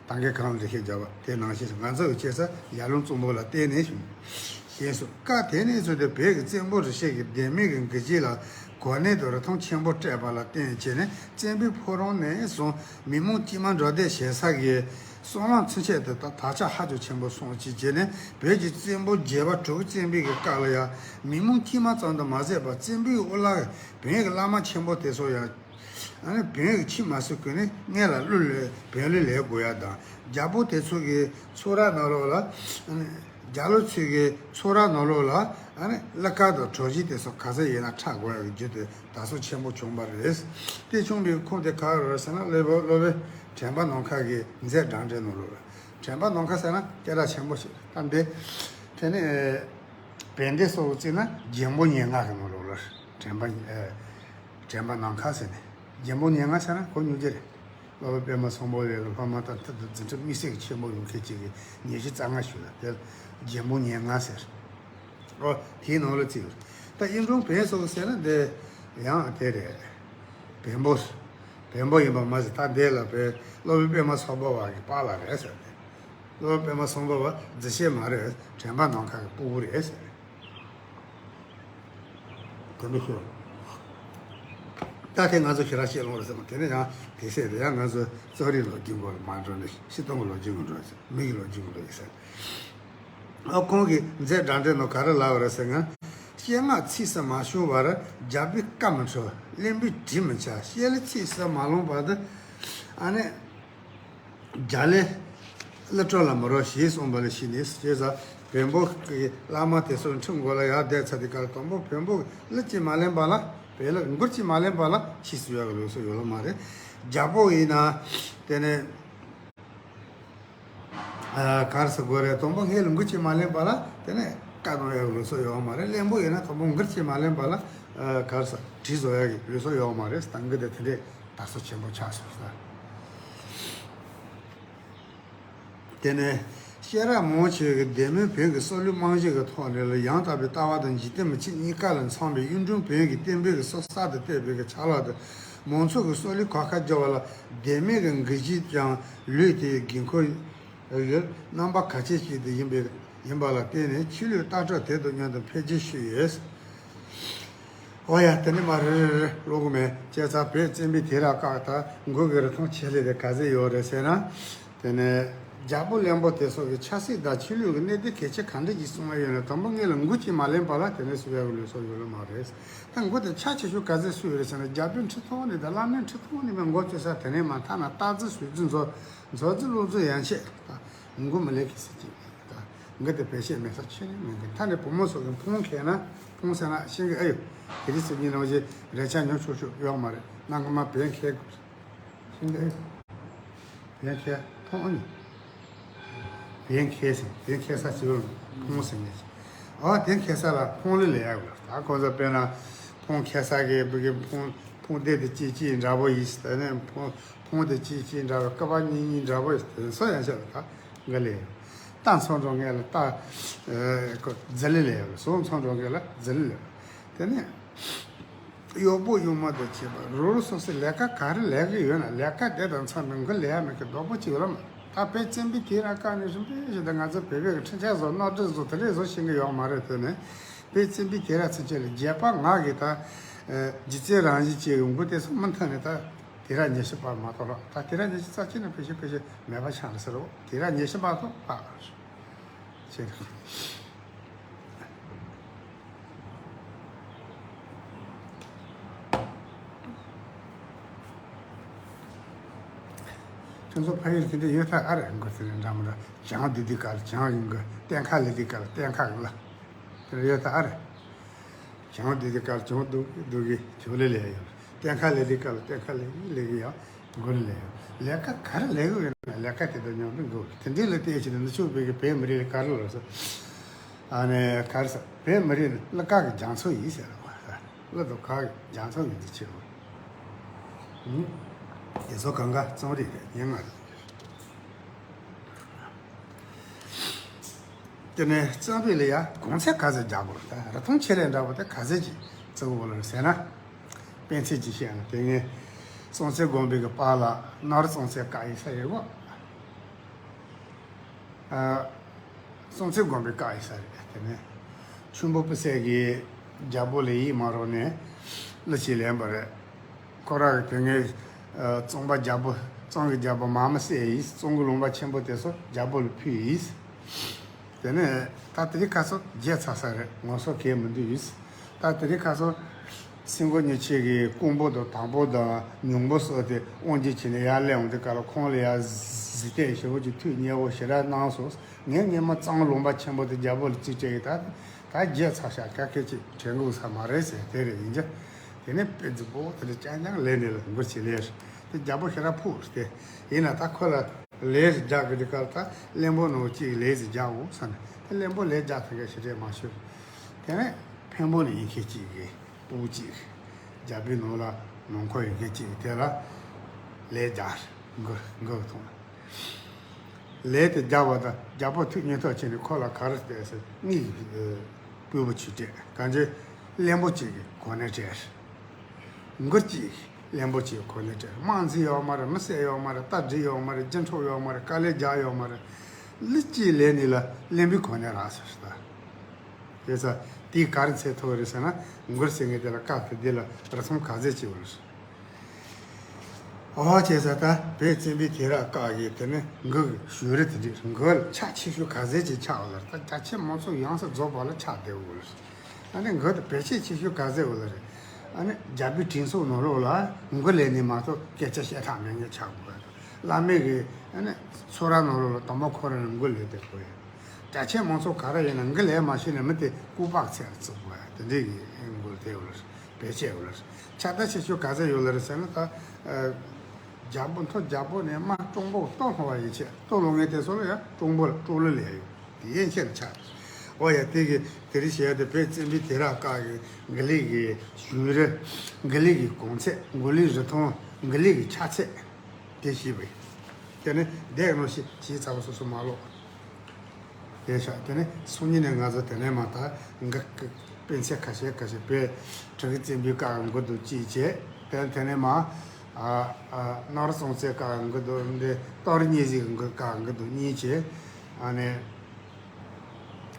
ད་གིན་གོང་ལ་འགྲེལ་བཤད་བརྒྱབ་པ་དེ་ནང་བཞིན་རེད། ང་ཚོ་གི་བྱས་ཙང་ཡར་ཀླུང་གཙང་པོ་ལ་བརྟེན་ནས་བྱུང་། ཞེས་སོ། སྐབས་དེ་ནས་བཟུང་སྟེ་བོད་ཀྱི་བཙན་པོ་རིགས་ཤིག་གིས་ལྡེ་མིག་གི་མགུལ་སྐྱེས་ལ་གོ་གནས་དང་རིན་ཐང་ཆེན་པོ་སྤྲད་པ་ལ་བརྟེན་བྱས་ནས་བཙན་པོའི་ཕོ་བྲང་ནས་བཟུང་མི་མང་དཀྱུས་མ་འགྲོ་སྡོད་བྱེད་ས་གི་སྲང་ལམ་ཚུན་ཆད་དུ་ད་དར་ཁྱབ་ཧ་ཅང་ཆེན་པོ་སོང་ཅིག་བྱས་ནས་བོད་ཀྱི་བཙན་པོ་བརྒྱད་པ་དྲུག་བཙན་པོའི་གི་སྐབས་ལ་ཡང་མི་མང་དཀྱུས་མ་ཙམ་དུ་མ་ཟད་པར་བཙན་པོའི་དབུ་བླ་བོན་གྱི་བླ་མ་ཆེན་པོ་དེ་ཚོ་ཡང་ཨ་ནི་བོན་གྱི་ཆོས་མ་ཟིན་གོང་ནས་སྔོན་ལ་གླུ་ལེན་བོན་གླུ་ལེན་དགོས་ཡ་དང་། རྒྱལ་པོ་དེ་ཚོ་གི་ཚོགས་ར་ནང་ལོགས་ལ་ཨ་ནི་རྒྱལ་པོ་ཚོ་གི་ཚོགས་ར་ནང་ལོགས་ལ་ཨ་ནི་གླུ་གར་དང་བྲོ་གཞས་དེ་ཚོ་ག་ཚོད་ཡིན་ན་འཁྲབ་དགོས་ཡ་གི་རྒྱུ་དེ་དར་སྲོལ་ཆེན་པོ་བྱུང་བ་རེད། དེ་བྱུང་བའི་ཁུངས་དེ་ག་རེ་རེད་ཟེར་ན་སློབ་དཔོན་སློབ་དཔོན་དྲན་པ་ནམ་མཁའ་གི་མཛད་འགྲེལ་འདྲའི་ནང་ལོགས་ལ། དྲན་པ་ནམ་མཁའ་ཟེར་ན་སྐད་གྲགས་ཆེན་པོ་ཞིག་རེད། ད་འདི་དེ་ནི་བན་དེ་སོགས་བརྩིས་ན་རྒྱལ་པོ་སྙན་ངག་གི་ནང་ལོགས་ལ་དྲན་པ་ཨ། དྲན་པ་ནམ་མཁའ་ཟེར་ནས། རྒྱལ་པོ་སྙན་ངག་ཟེར་ན་གོ་མྱོང་རྒྱུ་རེད། སློབ་དཔོན་པདྨ་སམ་བྷོ་ཝེ་ལ་སློབ་མ་དང་ཐུག་ཏུ་འཛིན་གྲྭ་དམིགས་བསལ་གྱི་ཆེན་པོ་ཡོང་མཁན་གཅིག་གིས་ཉི་ཤུ་རྩ་ལྔ་ཞུས་ལ་དེ་ལ་རྒྱལ་པོ་སྙན་ངག་ཟེར། ཨོ་དེའི་ནང་ལ་བརྩིས་ཡོད། ད་གཡུང་དྲུང་བོན་སོགས་ཟེར་ན་འདི་ཡང་དེ་རེད། བོན་པོ། བོན་པོ་ཡིན་པ་མ་ཟད་ད་འདི་ལ་བོན་སློབ་དཔོན་པདྨ་སམ་བྷོ་ཝ་གི་པཱ་ལགས་རེད་ཟེར་ཏེ། སློབ་དཔོན་པདྨ་སམ་བྷོ་ཝ་རྫི་ཤེས་མ་རེད། དྲན་པ་ནམ་མཁའ་གི་སྤུ་གུ་རེད་ཟེར། དེ་འདྲ་ཤོད། ད་དེ་ང་ཚོ་ཞེ་དྲག་བཤད་ལོང་རེད་ཟེར་མ། དེ་ནས་ཡང་དེ་བཤད་དེ་ཡང་ང་ཚོ་རྩོམ་རིག་ལོ་རྒྱུས་སྐོར་ལ་མ་འགྲོ་ནས་སྤྱིར་བཏང་གི་ལོ་རྒྱུས་སྐོར་འགྲོ་ཟེར། མི་གི་ལོ་རྒྱུས་སྐོར་འགྲོ་ཡིན་ཟེར། ཨོ་ཁོང་གིས་མཛད་འགྲེལ་འདྲ་ནོ་ག་རེ་ལབ་པ་རེད་ཟེར་ན། སྤྱན་སྔ་ཚིགས་སུ་མ་བྱུང་བར་རྒྱལ་པོའི་བཀའ་མི་འཁྲོལ། གླེན་པས་དྲིས་མི་ཆགས། སྤྱན་ལ་ཚིགས་སུ་མ་ལོངས་པར་དུ་ཨ་ནི། རྒྱལ་ལས་གླུ་བྲོ་ལ་མི་རོལ་ཞེས་གསུངས་པ་ལ་ཞུས་ནས་ཞེས་ཟ། བོན་པོ་གི་བླ་མ་དེ་ཚོ་ཁྲི་མགོ་ལ་ཡར་བསྡད་ཚར་དུས་སྐབས་དང་པོ་བོན་པོ་གླུ་གཅིག་མ་ལེན་པ་ལ་བོན་ལ་མགུར་གཅིག་མ་ལེན་པ་ལ་ཆོས་སྲིད་ཡག་གི་ལུགས་སྲོལ་ཡོད་ལ་མ་རེད། རྒྱལ་པོ་ཡིན་ན་དེ་ནས་གར་སོང་དགོས་རེད། དང་པོ་ངས་ལུང་གུ་གཅིག་མ་ལེན་པ་ལ་དེ་ནས་བཀའ་གནང་ཡག་ལུགས་སྲོལ་ཡོད་མ་རེད། གླེན་པོ་ཡིན་ན་དང་པོ་མགུར་གཅིག་མ་ལེན་པ་ལ་གར་ས་བྲིས་བཟོ་ཡག་གི་ལུགས་སྲོལ་ཡོད་མ་རེད། ད་འགི་དེ་དེ་འདྲས་དར་སྲོལ་ཆེན་པོ་ཆགས་སོང་ས། དེ་ནས་སྐྱེས་རབས་མང་ཆེ་བས་ལྡེ་མིག་བོན་གྱི་སྲོལ་རྒྱུན་རྨང་གཞི་གི་ཐོག་ནས་ལ་ཡང་དག་པའི་ལྟ་བ་དང་འཇིག་རྟེན་མི་ཆོས་གཉིས་ཀ་ལ་འཚམ་པའི་གཡུང་དྲུང་བོན་གྱི་བསྟན་པའི་གི་སྲོལ་གསར་དུ་གཏོད་པའི་གི་ཕྱག་ལག་དང་མང་ཚོགས་ཀྱི་སྲོལ་ལུགས་གོ་སྐབས་སྦྱོར་བ་ལ་ལྡེ་མིག་གི་འགུལ་བཞིན་ཀྱང་ལུས་དེའི་དགོས་མཁོ་ཡོད། རྣམ་པ་གལ་ཆེ་ཞིག་ཏུ་ཡིན་པའི་ཡིན་པ་ལ་བརྟེན་ནས་ཆོས་ལུགས་ལྟ་གྲུབ་དེ་དང་མཉམ་དུ་འཕེལ་རྒྱས་ཞུས་ཡོད། འོ་ཡ། དེ་ནི་མ་རེ་རེ་རེ་ཀློག་གི་མེད། བྱས་ཙང་བོད་བཙན་པོའི་དུས་རབས་སྐབས་དང་མགུར་གྱི་རིན་ཐང་ཆེ་ལེ་དེ་ག་ཚོད་ཡོད་རེད་ཟེར་ན། དེ་ནས་རྒྱལ་པོ་གླེན་པོ་དེ་སོགས་ཀྱི་ཆབ་སྲིད་དང་ཆོས་ལུགས་ཀྱི་གནད་དོན་གལ་ཆེ་གང་འདྲ་ཞིག་གསུང་བ་ཡོད་ན་དང་པོ་ངེད་ལ་མགུར་གཅིག་མ་ལེན་པ་ལ་དེ་ནས་གསུང་ཡག་གི་ལུགས་སྲོལ་ཡོད་ལ་མ་རེད། ད་མགུར་དེ་ཆ་ཆེ་ཤོས་ག་ཚོད་སུ་ཡོད་རེད་ཟེར་ན་རྒྱལ་པོའི་ཁྲི་ཐོག་ནས་དང་བླ་མའི་ཁྲི་ཐོག་ནས་མགུར་བཙུགས་ས་དེ་ནས་མ་ཐ་ན་སྟག་རྩེ་ཟུར་རྩེ་མཚོ་མཚོ་རྩེ་ཀླུ་རྩེ་ཡན་ཆད་ད། མགུར་མི་ལེན་མཁན་ཟེར་གྱི་མེད་ད། མགུར་དེ་བེད་སྤྱོད་མེད་ས་ཁྱོན་ནས་མེད་མཁན། ད་ནི་བུ་མོ་ཚོ་གི་འཕོང་མཁས་ན་འཕོང་ཟེར་ན་ཤེས་གི་ཨེ་ཡོད། དེ་རིང་སང་ཉིན་ནང་བཞིན་རེ་ཆ་ཉོ་ཆོག་ཆོག་ཡོད་མ་རེད། གནའ་སྔ་མ་བོན་མཁས་དགོས་ཤེས་གི་ཨེ་ཡོད། བོན་མཁས་འཕོང་ཨ་ནི། བོན་མཁས་ཟེར་བོན་མཁས་ས་ཅིག་ལ་འཕོང་ཟེར་ངེས་ཤིང་། ཨ་དེ་མཁས་ས་ལ་འཕོང་ལེན་ལས་ཡག་དགོས། ད་ཁོང་ཚོ་དཔེར་ན་འཕོང་མཁས་ས་གི་བུ་གི་འཕོང་འཕོང་སྡེ་དེ་གཅིག་གཅིག་འདྲ་པོ་ཡིན་ཟེར་ནས་འཕོང་འཕོང་དེ་གཅིག་གཅིག་འདྲ་པོ་ཀ་པ་གཉིས་གཉིས་འདྲ་པོ་ཡིན་ཟེར་སོ་ཡང་ཤར་ད། འགའ་ལས། རྟ་མཚམས་འགྲོ་མཁན་ལ་རྟ། ཨེ་ཁོ་རྫི་ལི་ལས་ཡོད། ཟོག་མཚམས་འགྲོ་མཁན་ལ་རྫི་ལི་ལས་ཡོད། དེ་ནས། གཡོག་པོ་གཡོག་མོ་དང་བཅས་པ་རོགས་རོགས་སོ་སོའི་ལས་ཀ་ག་རེ་ལས་ཀྱི་ཡོད་ན་ལས་ཀ་དེ་དང་འཚམས་པའི་འགུལ་ལས་ཡ་མེད་ཀི་རྡོག་པོ་གཅིག་ལ་མ། ད་བོད་བཙན་པོའི་དུས་རབས་སྐབས་ནས་བཟུང་བོད་ཞིག་ད་ང་ཚོ་བོད་པའི་གི་འཕྲིན་ཆ་བཟོ་སྣོ་ཁྲིད་བཟོ་དེ་རིགས་བཟོ་ཤེས་ཀྱི་ཡོད་མ་རེད། དེ་ནས་བོད་བཙན་པོའི་དུས་རབས་ཚུན་ཆད་ལ་བརྒྱད་པ་ངག་གི་ད་རྗེ་བཙུན་རང་བཞིན་བཅས་ཀྱི་འགུལ་དེ་ཚོ་མུ་མཐུད་ནས་ད། དུས་རབས་ཉི་ཤུ་པ་མ་གཏོགས་རོགས་ད་དུས་རབས་ཉི་ཤུ་རྩ་གཅིག་ནས་ཕལ་ཆེར་ཕལ་ཆེར་མེད་པ་ཆགས་རེད་ཟེར་རོ། དུས་རབས་ཉི་ཤུ་པ་ཐོག་ཕ་ཆེ་རེད། ཁྱོད་ཚོ་ཕ་ཡུལ་དེ་འདྲ་ཡོད་ཐག་ཨ་རེད། མགོ་དེ་རེད་འདྲ་མི་འདྲ། བྱང་བདུད་འདུལ་ག་ལ་བྱང་ཡིན་གི། བསྟན་ཁ་ལས་འདུལ་ག་ལ་བསྟན་ཁ་ཡིན་ལ། དེ་འདྲ་ཡོད་ཐག་ཨ་རེད། བྱང་བདུད་འདུལ་ག་ལ་བྱང་བདུད་འདུལ་གི་བྱང་ལས་ལས་ཡོད། བསྟན་ཁ་ལས་འདུལ་ག་ལ་བསྟན་ཁ་ལས་ལས་གི་ཡང་མགོ་ལས་ལས་ཡོད། ལས་ཀ་ག་རེ་ལས་གི་ཡོད་ན་ལས་ཀ་དེ་དང་མཉམ་དུ་འགྲོ་གི། དེ་འདྲ་ལ་བལྟས་བྱས་ནས་འདི་ཕྱོགས་བོད་ཀྱི་བོད་མི་རིགས་ལ་ག་རེ་ལབ་སོང་། ཨ་ནི་ག་རེ་ཟེར། བོད་མི་རིགས་ནི་གླུ་གར་གྱི་རྒྱ་མཚོ་ཡིན་ཟེར་བ། གླུ་དང་གར་གྱི་རྒྱ་མཚོ་ཡིན་དུས་ཆེ་བ། ཨུ། དེ་ཚོ་གང་ག་རྩོམ་རིག་རེད། སྙན་ངག་རེད། དེ་ནས་རྩོམ་རིག་ལ་ཡ་གོང་ཚད་ག་ཚོད་རྒྱག་དགོས་རེད། ད་རིགས་མཐུན་ཆེད་ལས་འདྲ་པོ་དེ་ག་ཚོད་ཅིག་བརྩི་དགོས་རེད་ཟེར་ན། དཔེ་མཚོན་ཅིག་བཤད་ན། དེ་སྔའི་སྲོང་བཙན་སྒམ་པོའི་གི་བར་ལ་ནོར་སྲོང་བཙན་བཀའ་ཡི་ས་ཡོད་གོ། ཨ། སྲོང་བཙན་སྒམ་པོའི་བཀའ་ཡི་ས་རེད། དེ་ནས་ཆུ་འབུ་སྤུ་སེ་གིས་རྒྱལ་པོ་ལ་ཡིད་མ་རངས་ནས་གླུ་ཅིག་ལེན་པ་རེད། ཁོ་རང་གི་དེ་སྔའི་ཨ་རྩོམ་པ་རྒྱལ་པོ། རྩོམ་གྱི་རྒྱལ་པོ་མར་མི་བསད་ཡིས། རྩོམ་གྱི་ལུང་པ་ཆེན་པོ་དེ་ཚོ་རྒྱལ་པོ་ལ་ཕུལ་ཡིས། དེ་ནས་ད་དེ་རིང་ཁ་སང་བརྗེད་ཚར་ས་རེད། ངོ་སོ་གས་མི་འདུག་ཡིས། ད་དེ་རིང་ཁ་སང་སེང་གོ་ཉི་ཆེ་གིས་ཀོང་པོ་དང་དང་པོ་དང་ཉུང་པོ་སོགས་དེ་དབང་སྒྱུར་བྱས་ནས་ཡར་སླེབས་འོང་དུས་སྐབས་ལ་ཁོང་ལ་ཡར་གཟིགས་ཏེ་ཞེ་པོ་ཅིག་ཐུགས་མཉེས་པོ་ཞེ་དྲག་གནང་སོང་། ངས་སྔོན་མ་རྩོམ་ལུང་པ་ཆེན་པོ་དེ་རྒྱལ་པོ་ལ་རྩིས་སྤྲད་ཡོད། ད་ད་བརྗེད་ཚར་ཤག་ག་སྐད་ཅིག་དྲན་དགོས་ས་མ་རེད་ཟེར། དེ་རེད་ཡིན་ཀྱང་། དེ་ནས་དཔེ་རྫིག་པོ་དེ་འདྲ་རྐྱང་རྐྱང་ལས་འདི་ལ་མགུར་ཅིག་ལས་རེད། དེ་རྒྱལ་པོ་ཞེ་དྲག་ཕོག་རེད་དེ། ཡིན་ན་ད་ཁོ་ལ་ལས་རྒྱག་གི་འདི་གར་ད་བློན་པོ་ནང་གཅིག་ལས་རྒྱག་འོ་ས་ནས། དེ་བློན་པོ་ལས་རྒྱག་ཐུབ་མཁན་ཞེ་དྲག་མ་ཤོར། དེ་ནས་འཕན་པོ་ནས་ཡིན་མཁན་གཅིག་གིས། སྤུ་གུ་གཅིག་རྒྱལ་པོའི་ནང་ལ་ནང་འཁོར་ཡོད་མཁན་གཅིག་གིས་དེ་ལ་ལས་རྒྱག་རེད། མགུར་མགུར་ཐོག་ལ། ལས་དེ་རྒྱག་པ་དང་རྒྱལ་པོ་ཐུགས་མཉེས་ཐག་ཆོད་ནས་ཁོ་ལ་ག་རེ་སྟེར་ཟེར། དངུལ་གྱི་ཕུར་བུ་ཅིག་སྤྲད། གང་ཅི་བློན་པོ་གཅིག་གི་གོ་གནས་སྤྲད། མགུར་གཅིག་བློན་པོ་གཅིག་གི་གོ་གནས་སྤྲད། དམག་འཛིན་ཡོད་མ་རེད། མི་བསད་ཡོད་མ་རེད། རྟ་སྒྲིག་ཡོད་མ་རེད། རྒྱུ་འཕྲོག་ཡོད་མ་རེད། དཀའ་ལས་རྒྱག་ཡོད་མ་རེད། གླུ་གཅིག་ལེན་ནི་ལ་བློན་པོའི་གོ་གནས་རག་ཟེར་ད། དེ་ཚ་དེའི་ག་རེ་འཚོལ་ཐུབ་རེད་ཟེར་ན། མགུར་ཟེར་མཁན་དེ་ལ་སྐབས་དེ་དེ་ལ་རིགས་མཐུན་ག་ཚད་ཅིག་ཡོད་རེད། ཨོ་བྱས་ཙང་ད་བོད་བཙན་པོའི་དུས་རབས་སྐབས་ཀྱི་དེ་ནི་མགུར་གྱི་ཞུ་རིགས་དེ་འདྲ་རེད། མགུར་ལ་ཕྱག་ཆེ་ཤོས་ག་ཚད་ཅིག་ཆགས་ཡོད་ལ་རེད། ད་རྒྱ་ཆེ་མང་ཚོགས་ཡོངས་སུ་རྫོགས་པ་ལ་ཆགས་བསྡད་ཡོད་ལ་རེད། ཨ་ནི་མགུར་དེ་བེད་སྤྱོད་ཆེ་ཤོས་ག་ཚད་ཡོད་ལ་རེད། ཨ་ནི་རྒྱལ་པོའི་དྲིན་གསོ་ནང་ལོགས་ལ་མགུར་ལེན་ནི་མ་གཏོགས་སྐད་ཆ་བཤད་ཐབས་མེད་མཁན་ཆགས་དགོས་པ་རེད། བླ་མའི་གི་ཨ་ནི་ཚོགས་ར་ནང་ལོགས་ལ་དང་པོ་ཁོ་རང་ནས་མགུར་ལེན་བསྡད་དགོས་ཡ། རྒྱ་ཆེ་མང་ཚོགས་ག་རེ་ཡིན་ན་མགུར་ལེན་མ་ཤེས་ན་མི་དེ་ལྐུགས་པ་ཚད་ལ་བརྩི་དགོས་ཡ། དེ་འདྲའི་གི་མགུར་དེ་ཡོད་ལ་རེད། བེད་སྤྱོད་ཡོད་ལ་རེད། ཁྱད་ལྡན་ཆེ་ཤོས་ག་ཚད་ཡོད་ལ་རེད་ཟེར་ན། ད་ཨ་རྒྱལ་པོ་མཐོ་རྒྱལ་པོ་ནས་མར་དཔོན་པོ་སྟོད་ལྷོ་བ་ཡན་ཆད། སྟོད་ལྷོ་ངེས་དེ་ཚོ་ལ་ཡང་དཔོན་པོ་ལ་དཔོན་སློབ་ལས་ཡོད། དེ་ཡན་ཆད་ལ་ཆགས། ཨོ་ཡ། དེ་གི་དེ་རིང་བཤད་དེ་བོད་བཙན་པོའི་དུས་རབས་སྐབས་ཀྱི་མགུར་གླུ་གི་ཞུ་རིགས། མགུར་གླུ་གི་གོང་ཚད། མགུར་གླུའི་རིགས་མཐུན། མགུར་གླུ་གི་ཆགས་ཚད། དེ་ཤེས་པ་ཡིན། དེ་ནས་འདས་ནོ་ཞེས་བྱས་ཚར་བ་སོ་སོ་མ་ཀློག་དེ་ཤག་དེ་ནས་སང་ཉིན་ནས་ང་ཚོ་དེ་ནས་མ་ད་འགག་གི་དཔེ་ཚད་ཁ་ཤས་ཁ་ཤས། བོད་ཁྲི་གི་བཙན་པོའི་སྐབས་མགུར་དུ་གཅིག་བྱས། དེ་དེ་ནས་མ་ཨ་ཨ་ནོར་སྲོང་བཙན་སྐབས་མགུར་དུ་འདི་གཏོར་རྙེད་ཟིག་གི་མགུར་སྐབས་མགུར་དུ་གཉིས་བྱས། ཨ་ནས།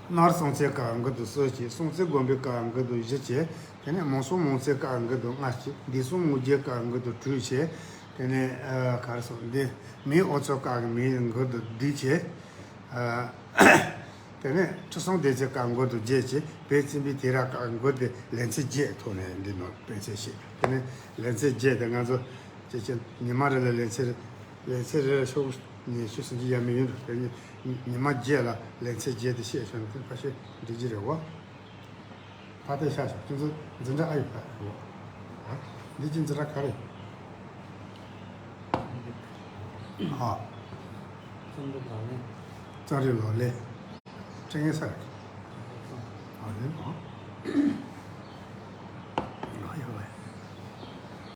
ནོར་སྲོང་བཙན་སྐབས་མགུར་དུ་གསུམ་བྱས། སྲོང་བཙན་སྒམ་པོའི་སྐབས་མགུར་དུ་བཞི་བྱས། དེ་ནས་མང་སྲོང་མང་བཙན་སྐབས་མགུར་དུ་ལྔ་བྱས། འདས་སྲོང་མང་རྒྱལ་སྐབས་མགུར་དུ་དྲུག་བྱས། དེ་ནས་ཨ་ག་རེ་སོང་། འདི་མིའི་དབུ་ཚོགས་སྐབས་ཀྱི་མིའི་མགུར་དུ་བདུན་བྱས། ཨ་དེ་ནས་ཁྲི་སྲོང་ལྡེ་བཙན་སྐབས་མགུར་དུ་བརྒྱད་བྱས། བོད་བཙན་པོའི་དུས་རབས་སྐབས་མགུར་དུ་ལེ་ཚན་བརྒྱད་ཐོག་ནས་འདི་ནོར་དཔེ་ཚད་བཤད། དེ་ནས་ལེ་ཚན་བརྒྱད་དེ་ང་ཚོ་ཅེ་ཅེ་ཉི་མ་རེ་ལ་ལེ་ཚན་རེ། ལེ་ཚན་རེ་ལ་ཤོག་ཉི་ཤུ་སུམ་ཅུ་ཡས་མས་ཡིན་འགྲོ། དེ་ཉི་ཉི་མ་བརྒྱད་ལ་ལེ་ཚན་བརྒྱད་དེ་བཤད་བྱུང་ན་དེ་ཕལ་ཆེར་འགྲིག་གི་རེད་བ། ད་ལྟའི་ཤ་ཤ་ཁྱོད་ཚོ་འཛིན་གྲྭ་ཨ་ཡོད་ཁ་རེད་བ། འདི་ཅི་འཛིན་གྲྭ་ག་རེ། ཨ། རྩོམ་རིག་ལག་ལེན། རྩོམ་རིག་ལག་ལེན། སྤྲིངས་ས་རེད། ཨ་རེད་བ།